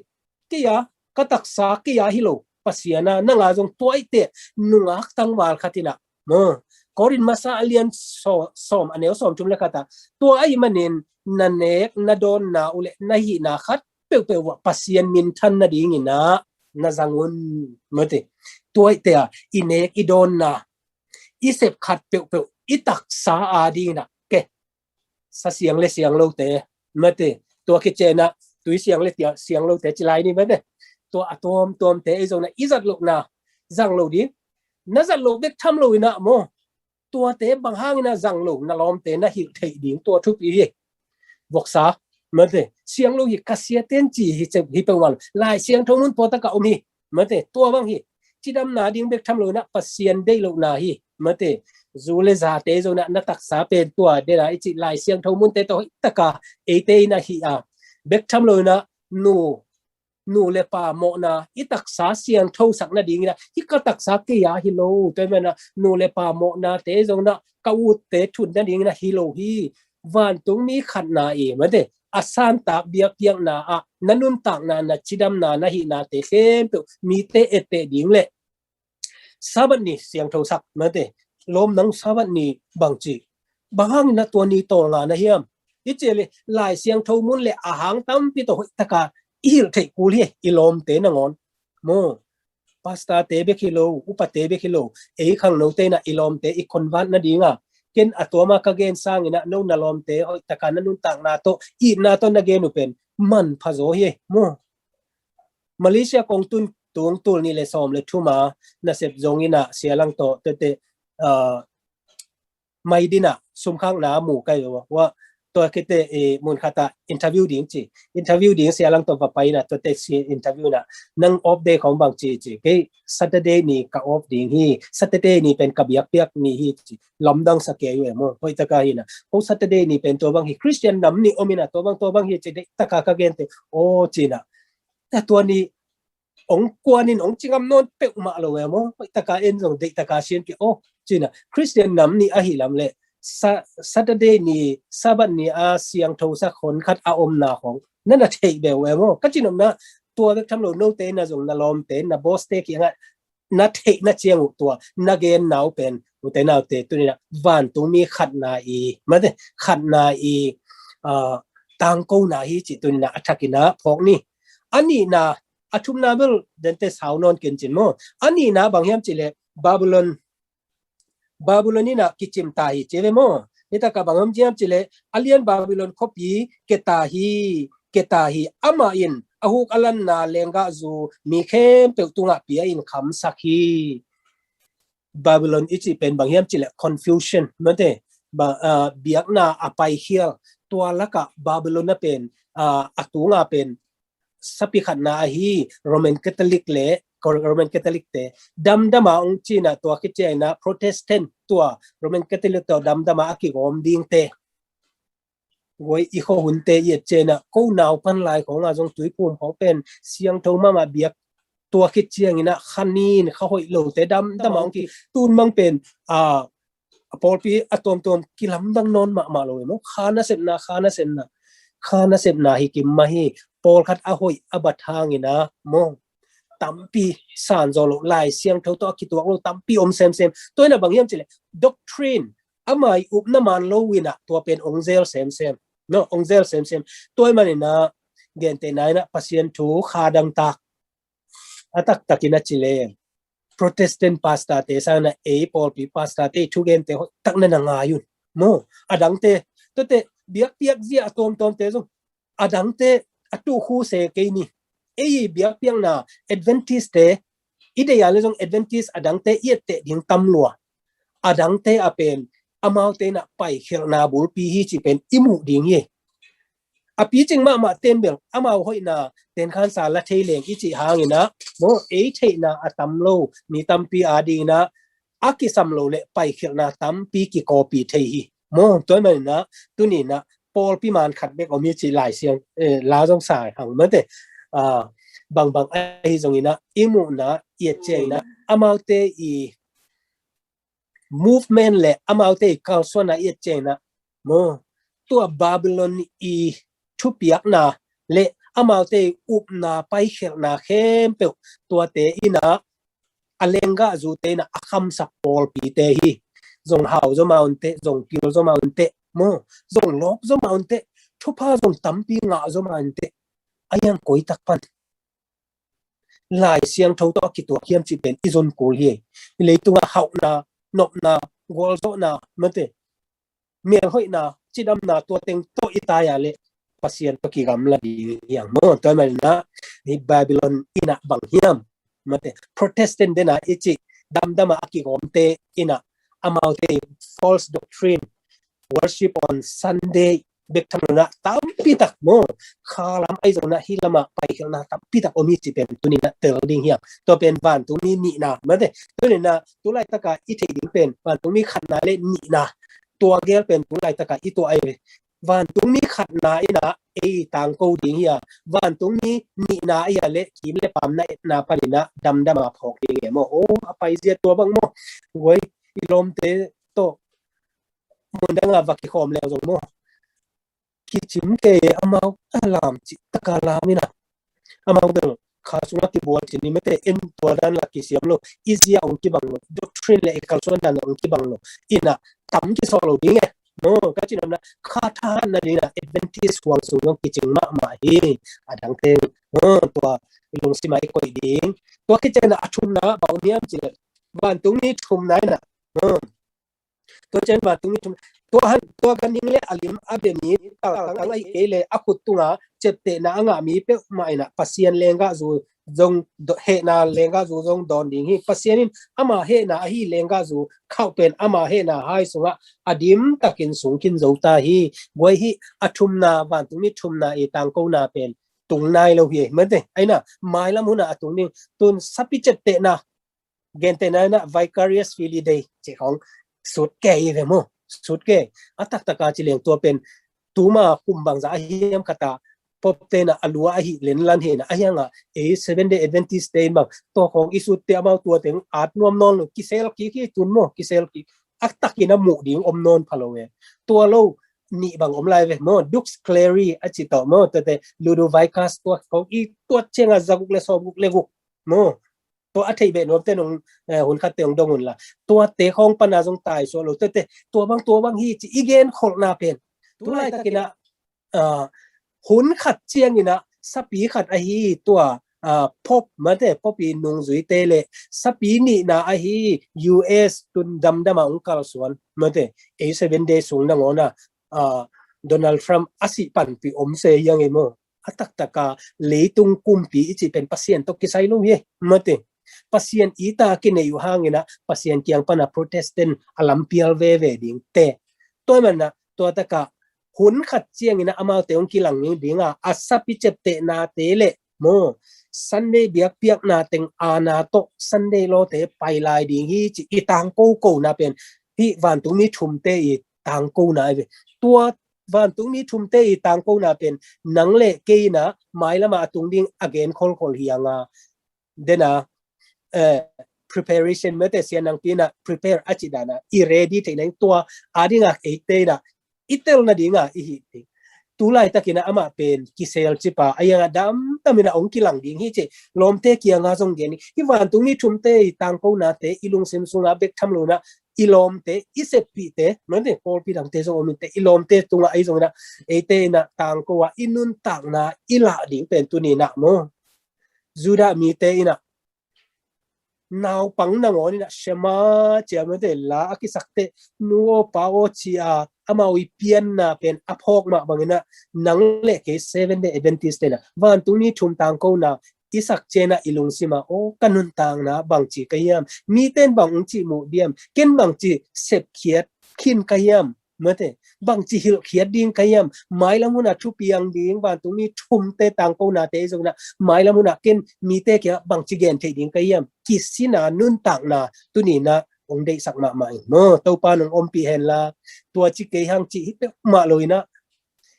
Kei a, ka taksa kei a hi lo, Pasian a, nang a zong tua i teh, nungak tangval khat in ah. Maw, Korin masa a lian saw-, sawm a neu sawm thum le khat ah, tua ahih manin na nek, na dawnna uh le na hihna khat peuhpeuh ah Pasian minthan nading in ah na zang un, mate. Tua i teh a, i nek, i dawnna, i sep khat peuhpeuh i taksa ading in ah, ke, sa siang le siang lote, mate, tua khit ciang in ah tui siang le tia-, siang lote ci lai ni, mate. Tua a tuamtuamte ei zong in ah i zat lohna zang lo ding. Na zat loh bek tham lo in ah maw, tuate bang hang in ah zang lo na lawmte na hilh theih ding tua thupi hi. Voksa, mate, siang lo hi, ka sia ten ci hi, ci hi peuhmah lo. Lai Siangtho mun pawltak ah om hi, mate, tua bang hi. Cidamna ding bek tham lo in ah Pasian deih lohna hi, mate. Zu le zate zong in ah na taksa pen tua den a i cih Lai Siangtho munte tawh hoihtak a eite in ah hih a, bek tham lo in ah nu, nu le pa mawhna, i taksa siangthosak nading in ah, hih ka taksa kei a hi lo, tua ahih manin ah nu le pa mawhnate zong in ah ka utte thun nading in ah hi lo hi. Vantung mi khatna i, mate, a santak biakpiakna ah na nuntakna, na cidamna, na hihnate khempeuh mite etteh ding le Sabbath ni siangthosak, mate, lawm nang Sabbath ni bang ci, bang hang in ah tua ni tawlnga na hiam? I cih leh Lai Siangtho mun le a hang tampi tawh hoihtak a i hilh theih kul hi, i lawmte nangawn. Maw, pastorte bek hi lo, upate bek hi lo, ei khangnote in ah i lawmte i convert nading a, ken a tuam a ka gen sang in ah no na lawmte hoihtak a na nuntakna tawh, itna tawh na gen uh pen manpha zaw hi, maw. Malaysia kong tun tung tul nih le sawm le thum a nasep zong in ah Sia Lang tawh tuate, ah, Mydin ah sumkhakna a mu ka hi uh a, tua khit teh, eh, mun khat ah interview ding ci. Interview ding Sia Lang tawh va pai in ah tuate si interview in ah, nang off day khawng bang ci ci. Kei Saturday ni ka off ding hi, Saturday ni pen ka biakpiak ni hi ci. Lamdang sa kei uh e maw, hoihtak a hi in ah. Ko Saturday ni pen tua bang hi, Christian nam ni om in ah tua bang, tua bang hi ci, deihtak a ka gen teh, aw ci in ah. Tua ni ong kuanin ong ci ngam nawn peuhmah lo e maw. Hoihtak a en zong deihtak a sian kei, aw ci in ah, Christian nam ni ahih lam le Sa-, Saturday ni, Sabbath ni a siangthosak hon khat a omna khawng na na theih beuh e maw. Ka ci nopna, tua bek tham lo, note in ah zong na lawmte, na bawste kiangah na theihna ciang uh tua na genna uh pen, ute naute, tuni in ah vantung mi khatna i, mate, khatna i, ah, tangkona hi cih tuni in ah a thak in ah phawk ni. A nihna, a thumna bel dente sau nawn ken cin maw. A nihna bang hiam cih leh Babylon, Babylon in ah kicim ta hi ci ve maw. Nitak a bang hiam cih leh, a lian Babylon khuapi ke ta hi, ke ta hi, amah in a huk a lanna lenggahzu mi khempeuh tungah pia in khamsak hi. Babylon i cih pen bang hiam cih leh confusion, mate, ba, ah, biakna a paikhial, tua lakah Babylon a pen, ah, a tunga pen sapi khatna ahi Roman Catholic le, Roman Catholic te damdama ong ci in ah, tua khit ciang in ah Protestant, tua Roman Catholic tawh damdama a kigawm dingte. Guai, i khuahunte i et ciang in ah, ko naupan lai khawng a zong Tuiphum khawng pen siangtho mahmah, biak tua khit ciang in ah kha nin kha hoih lote damdama ong ki, tun mang pen, ah, a pawlpi a tuamtuam kilamdang nawn mahmah lo e maw. Kha nasepna, kha nasepna, kha nasepna hi kim mah hi. Pawlkhat a hoih a bat hang in ah maw, tampi san zaw lo, Lai Siangtho tawh a kituak lo tampi om semsem. Tua in ah bang hiam cih leh doctrine, ama i upna man lo in ah tua pen ong zel semsem, no, ong zel semsem. Tua ahih manin ah gentehna in ah Pasian thu kha dangtak, a taktak in ah ci leng, Protestant pastorte sang in ah ei pawlpi pastorte thugente hoihtak na na ngai un maw. A dangte, tuate biakpiak zia a tuamtuamte zong, a dangte a tukhu se kei ni. Ei biakpiakna, Adventist te, i deih a le zong Adventist a dangte i etteh ding tam lua. A dangte a pen amaute in ah paikhialhna bulpi hi cih pen i muh ding hi. A picing mahmah ten bel amau hoihna tenkhansa la thei leng i cih hangin ah maw, ei theihna a tam lo mi tampi adingin ah a kisam lo le paikhialhna tampi kikawpi thei hi. Maw, tua ahih manin ah tuni in ah pawlpi man khat bek om hi cih Lai Siang, eh, la zong sa hang mate. Ah, bangbang ahi zongin ah i muhna i et ciangin ah amaute i movement le amaute i kalsuanna i et ciangin ah maw, tua Babylon i thupiakna le amaute i upna paikhialhna khempeuh tuate in ah a lenggahzute in ah a khamsak pawlpite hi. Zong hau zaw mah un teh, zong pil zaw mah un teh maw, zong lawp zaw mah un teh, thupha zong tampi ngah zaw mah un teh, a hiang koi tak pan Lai Siangtho tawh a kituak hiam cih pen i zon kul hi. Leitungah hauhna, nopna, gualzawhna mate, melhoihna, cidamna, tua teng tawh i tai a le Pasian tawh kigamla ding hi hang maw. Tua ahih manin ah hih Babylon in ah bang hiam mate, Protestant den a i cih damdam a a kigawmte in ah amaute false doctrine, worship on Sunday bek tham lo in ah tampi tak maw, kha lam ahi zongin ah hih lamah paikhialhna tampi tak om hi cih pen tuni in ah tel ding hi hang. Tua pen vantungmi nihna mate. Tuni in ah tu laitak a i theih ding pen vantungmi khatna le nihna, tua gel pen tu laitak a i tuah ahi ve. Vantungmi khatna in ah ei tangko ding hi a, vantungmi nihna ahi a le kim le paam na etna panin ah damdam a phawk ding hi maw. Oh, a paizia tua bang maw. Guai, i lawmte tawh mun dang a va kikhawm leu zong maw, kicim kei, amau a lam cih tak a lam in ah, amau bel kha sungah kibual cin hi mate, en tua dan la kisiam lo, i zia hong kibang lo, doctrine le i kalsuan dan hong kibang lo in ah tam kisawh lo ding e. No, ka cih nopna, kha thahatna ding in ah Adventist huang sung zong kicing mahmah hi. A dangte, no, tua lungsim ah i koih ding. Tua khit ciangin ah a thumna bang hiam cih leh vantungmi thumna in ah, no, tua ciang vantungmi thum, tua han, tua ganhing le a lim a bia mi, taltang ahih kei leh a khut tungah ciaptehna a ngah mi peuhmah in ah Pasian lenggahzu zong do-, hehna lenggahzu zong dawn ding hi. Pasian in ama hehna ahi lenggahzu khauh pen ama hehna hai sungah a dim takin sung khin zo ta hi. Guai, hih a thumna, vantungmi thumna i tangkona pen tung nai lo hi. Mate, ahi in ah mailam hun ah a tung ding. Tun sapi ciaptehna, gentehna in ah Vicarius Filii Dei cih khawng sut kei ve maw. Sut kei. A taktak a ci leng tua pen tuma kum bangzah a hiam khat ah Pope te in ah a lua ahi lenlan hi in ah, a hiang ah ei Seventh Day Adventist te in bang tua khawng i sut teh amau tua teng at nuam nawn lo, kisel kik hi tun maw, kisel kik. A takin a muh ding om nawn pha lo e. Tua lo nih bang om lai ve maw, Dux Cleri a ci tawh maw, tuate Ludovicus, tua khawng i tuat ciang a za guk le sawm guk le guk maw. Tua a theih beh nuamte nong, eh, hun khatte hong dong un la. Tuate khawng pan a zong taisuah lo. Tuate, tua bang, tua bang hi ci i genkholhna pen tu laitakin ah, ah, hun khat ciangin ah sapi khat ahi tua, ah, Pope mate, Pope i nungzuite le sapi nihna ahi U S tun damdam ah hong kalsuan mate, ei Seventh Day sung nangawn ah, ah, Donald Trump a sih panpih om se hi hang e maw. A taktak a leitung kumpi i cih pen Pasian tawh kisai lo hi, mate. Pasian it a kinei uh hangin ah Pasian kiang pan a Protestant a lampial veve ding te. Tua ahih manin ah tua tak ah hun khat ciangin ah amaute hong kilang ding a, a sapi ciaptehnate le maw, Sunday biakpiakna teng aana tawh Sunday lawte pai lai ding hi cih i tangko kona pen hih vantungmi thumte i tangkona ahi ve. Tua vantungmi thumte i tangkona pen nang le kei in ah mailam ah a tung ding a gen kholkhol hi hang a, den a, eh, preparation mate, Sian Nangpi in ah prepare a cih dan a i ready theihna in tua a ding a eite in ah i telna ding a i hih ding. Tu laitakin ah amah pen kisel cip a, a hiang ah damdam in ah hong kilang ding hi cih lawmte kiang ah zong gen hi. Hih vantungmi thumte i tangkonate i lungsim sung ah bek tham lo in ah i lawmte, i seppihte, mate, pawlpi dangte zong om in teh, i lawmte tungah ahi zongin ah eite in ah tangko a i nuntakna i lah ding pen tuni in ah maw, Judah mite in ah naupang nangawn in ah Shema ci a, mate, la a kisak teh, nu aw pa aw ci a, amau i pianna pen a phawk mah bangin ah nang le kei Seventh Day Adventist te in ah vantungmi thum tangkona i sak ciangin ah i lungsim ah, aw, ka nuntakna bangci ka hiam, mite in bang hong cih muh diam, ken bangci sepkhiat khin ka hiam, mate, bangci hilhkhiat ding ka hiam, mailam hun ah thupiang ding vantungmi thumte tangkonate zong in ah mailam hun ah ken mite kiangah bangci gen theih ding ka hiam, kisin a nuntakna tuni in ah hong deihsak mahmah hi maw. Topa in hong ompih hen la, tua ci kei hang cih hi peuhmah lo in ah,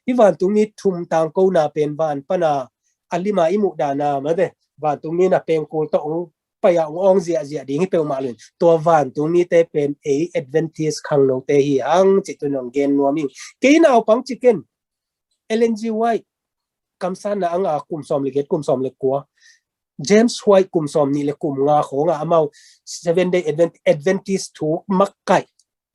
hih vantungmi thum tangkona pen van pan a, a lim a i muh dan a, mate, vantungmi in a pengkul tawh hong pai a hong awng ziahziah ding hi peuhmah lo in, tua vantungmite pen ei Adventist khangnote hi hang cih tuni in hong gen nuam ing. Kei naupang ci ken, Ellen G. White, kamsanna a ngah a kum sawm le giat, kum sawm le kua, James White kum sawm nih le kum nga khawng ah amau Seven Day Advent, Adventist thu makaih,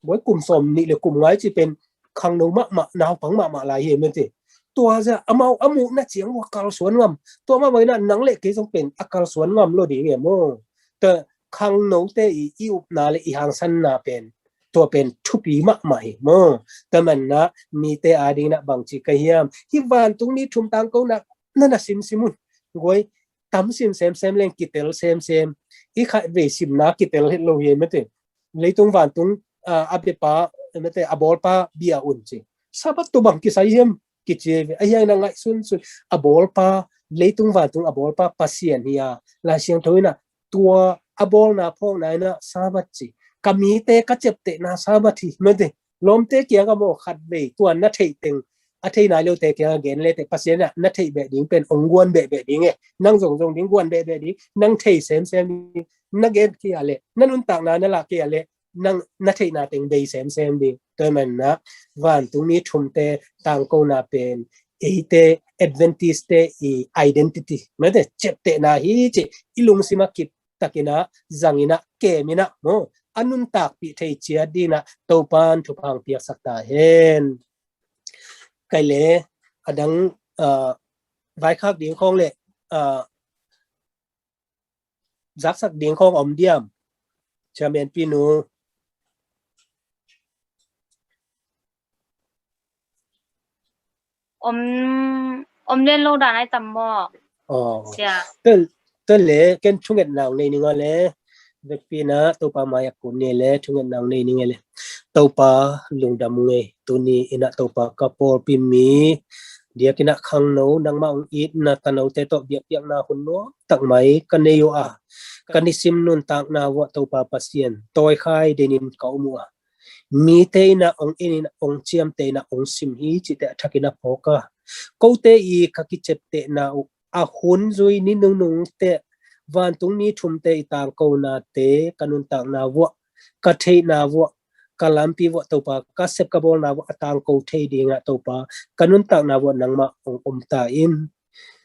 guai, kum sawm nih le kum nga i cih pen khangno mahmah, naupang mahmah lai hi, mate. Tua zia amau a muhna ciang ua kalsuan ngam, tua mah bang in ah nang le kei zong pen a kalsuan ngam lo ding hi maw. Tua khangnote i, i upna le i hangsanna pen, tua pen thupi mahmah hi maw. Tua manin ah mite ading in ah bangci ka hiam, hih vantungmi thum tangkona na na simsim un, guai, tam sim semsem leng kitel semsem, i khatvei simna kitel het lo hi, mate. Leitung vantung, ah, a biapa, mate, a bawlpa bia un ci. Sabbath tawh bang kisai hiam kici ve, ahi hangin a ngaihsunsun, a bawlpa, leitung vantung a bawlpa Pasian hi a, Lai Siangtho in ah tua a bawlna phawkna in ah Sabbath ci. Ka mite ka ciaptehna Sabbath hi, mate. Lawmte kiangah maw khatvei tua na theih teng, a thei nai lote kiangah gen le teh, Pasian in ah na theih beh ding pen hong guan behbeh ding e. Nang zong zong ding, guan behbeh ding, nang thei semsem ding, na gen kei a leh, na nuntakna na lah kei a leh, nang na theihna teng bei semsem ding. Tua manin ah vantungmi thumte tangkona pen eite Adventist-te i identity, mate, ciaptehna hi cih i lungsim ah kip takin ah zangin ah, kemin ah maw, a nuntakpih thei ciat dingin ah Topa'n thupha hong piaksak ta hen. Kei le, a dang, ah, vaikhak ding khawng le, ah, zaksak ding khawng om diam, Chairman Pi Nu? Om, om lian lo dan ai tam maw? Aw. Sia. Tua, tua le, ken thungetna hong nei ning a le, vekpi in ah Topa mai-ah kun ni le, thungetna hong nei ning a le. Topa lungdam ung ei, tuni in ah Topa ka pawlpi mi diakin ah khangno, nangmah hong it na tanote tawh biakpiakna hun nuam tak mai ka nei uh a, ka nisim nuntakna uah Topa Pasian, tawikhai denin ka om uh a, mite in ah hong en in ah hong ciamteh in ah hong sim hi cihte a thakin a phawk a, kote i ka kiciaptehna uh a hun zui ni nungnungte, vantungmi thumte i tangkonate ka nuntakna uah, ka theihna uah, ka lampi uah Topa, ka sep ka bawlna uah a tangko thei dingah Topa, ka nuntakna uah nangmah hong om ta in.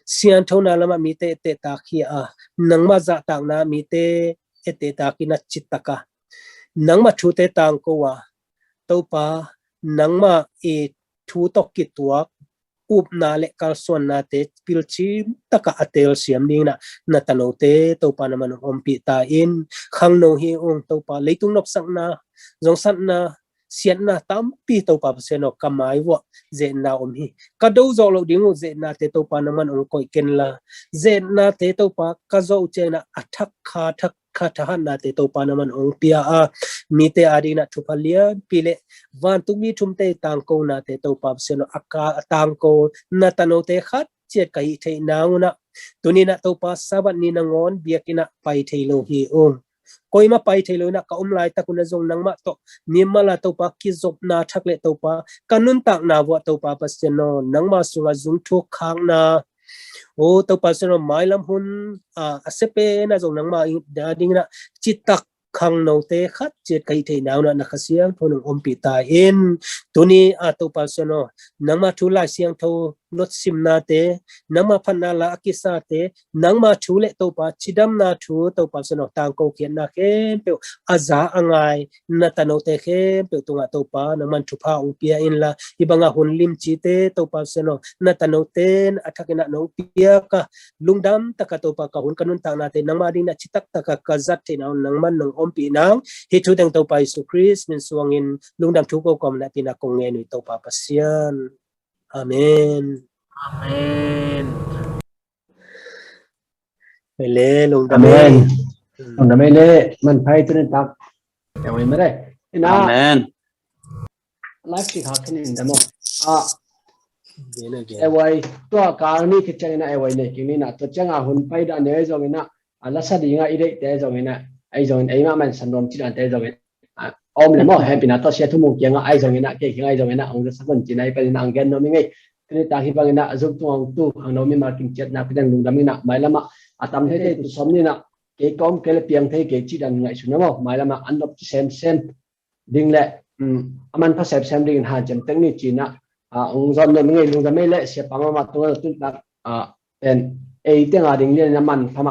Sianthona lamah mite etteh tak hi a, nangmah zahtakna mite etteh tak in a citak a, nangmah thute tangko a, Topa, nangmah i thu tawh kituak upna le kalsuannate pilcim takah a telsiam dingin ah na tanote Topa nangman hong ompih ta in. Khangno hi ung Topa, leitung nopsakna, zongsatna, siatna tampi Topa Pasian aw, ka mai uah ze-etna om hi. Ka do zawh loh ding uh ze-etnate Topa nangman hong koih ken la, ze-etnate Topa ka zawh uh ciangin ah a thak kha thak kha thahatnate Topa nangman hong pia a, mite adingin ah thupha lianpi le vantungmi thumte tangkonate Topa Pasian aw, a ka a tangko na tanote khat ciat ka hih theih nang un ah, tuni in ah Topa Sabbath ni nangawn biakinn ah pai thei lo hi ung. Koimah pai thei lo in ah ka om laitak un ah zong nangmah tawh mimal a Topa kizopna thak le Topa ka nuntakna uah Topa Pasian aw, nangmah sungah zungthuk khakna, o Topa Pasian aw, mailam hun a, a sia pen ah zong nangmah adingin ah citak khangnote khat ciat ka hih theih nang un ah na Kha Siangtho nong ompih ta in. Tuni a Topa Pasian aw, nangmah thu Lai Siangtho lotsimnate, nangmah phatna la a kisate, nangmah thu le Topa cidamna thu Topa Pasian aw, tangko khiatna khempeuh a za a ngai na tanote khempeuh tungah Topa nangman thupha hong pia in la, hih bangah hun limcite Topa Pasian aw, na tanote in a thakin ah nong piak a, lungdam takah Topa ka hun ka nuntaknate nangmah adingin ah citak takah ka zat theih nang un nangman nong ompih nang. Hih thu teng Topa Jesu Khrist min suangin lungdam thu ko kawm na tina kong ngen uh hi Topa Pasian. Amen. Amen. Amen. Lungdam ei. Lungdam ei le, manpha ei tuni tak. Amen. Ina. Amen. Live ci khak khin in dam aw. Ah. Ei wai, tua kal ni khit ciangin ah ei wai nei kik ni na, tua ciangin ah hun pai dan nei zongin ah, a lasa dingin ah i deihte zongin ah, ei zongin ei mah man san nuam ci dante zongin ah, om le maw, hehpihna tawh Sia Thu Mung kiangah ei zongin ah, kei kiangah ei zongin ah, hong zasak un ci-in ah, hih panin ah hong gen nuam ing ei. Tuni tak hih bangin ah, a zuk tung hong tu khangno mimal kim ciatna pia ding lungdam ing ah, mailam ah a tam thei thei tu sawm ni na, kei kawm kei le piang thei kei ci dan ngaihsun a maw, mailam ah an nop ci semsem ding le, um, a manpha semsem dingin hanciam tek ni ci-in ah, ah, hong zawn nuam ing ei. Lungdam ei le, Sia Pa Mama tungah tuni tak, ah, pen ei teng a ding lianin a manpha mah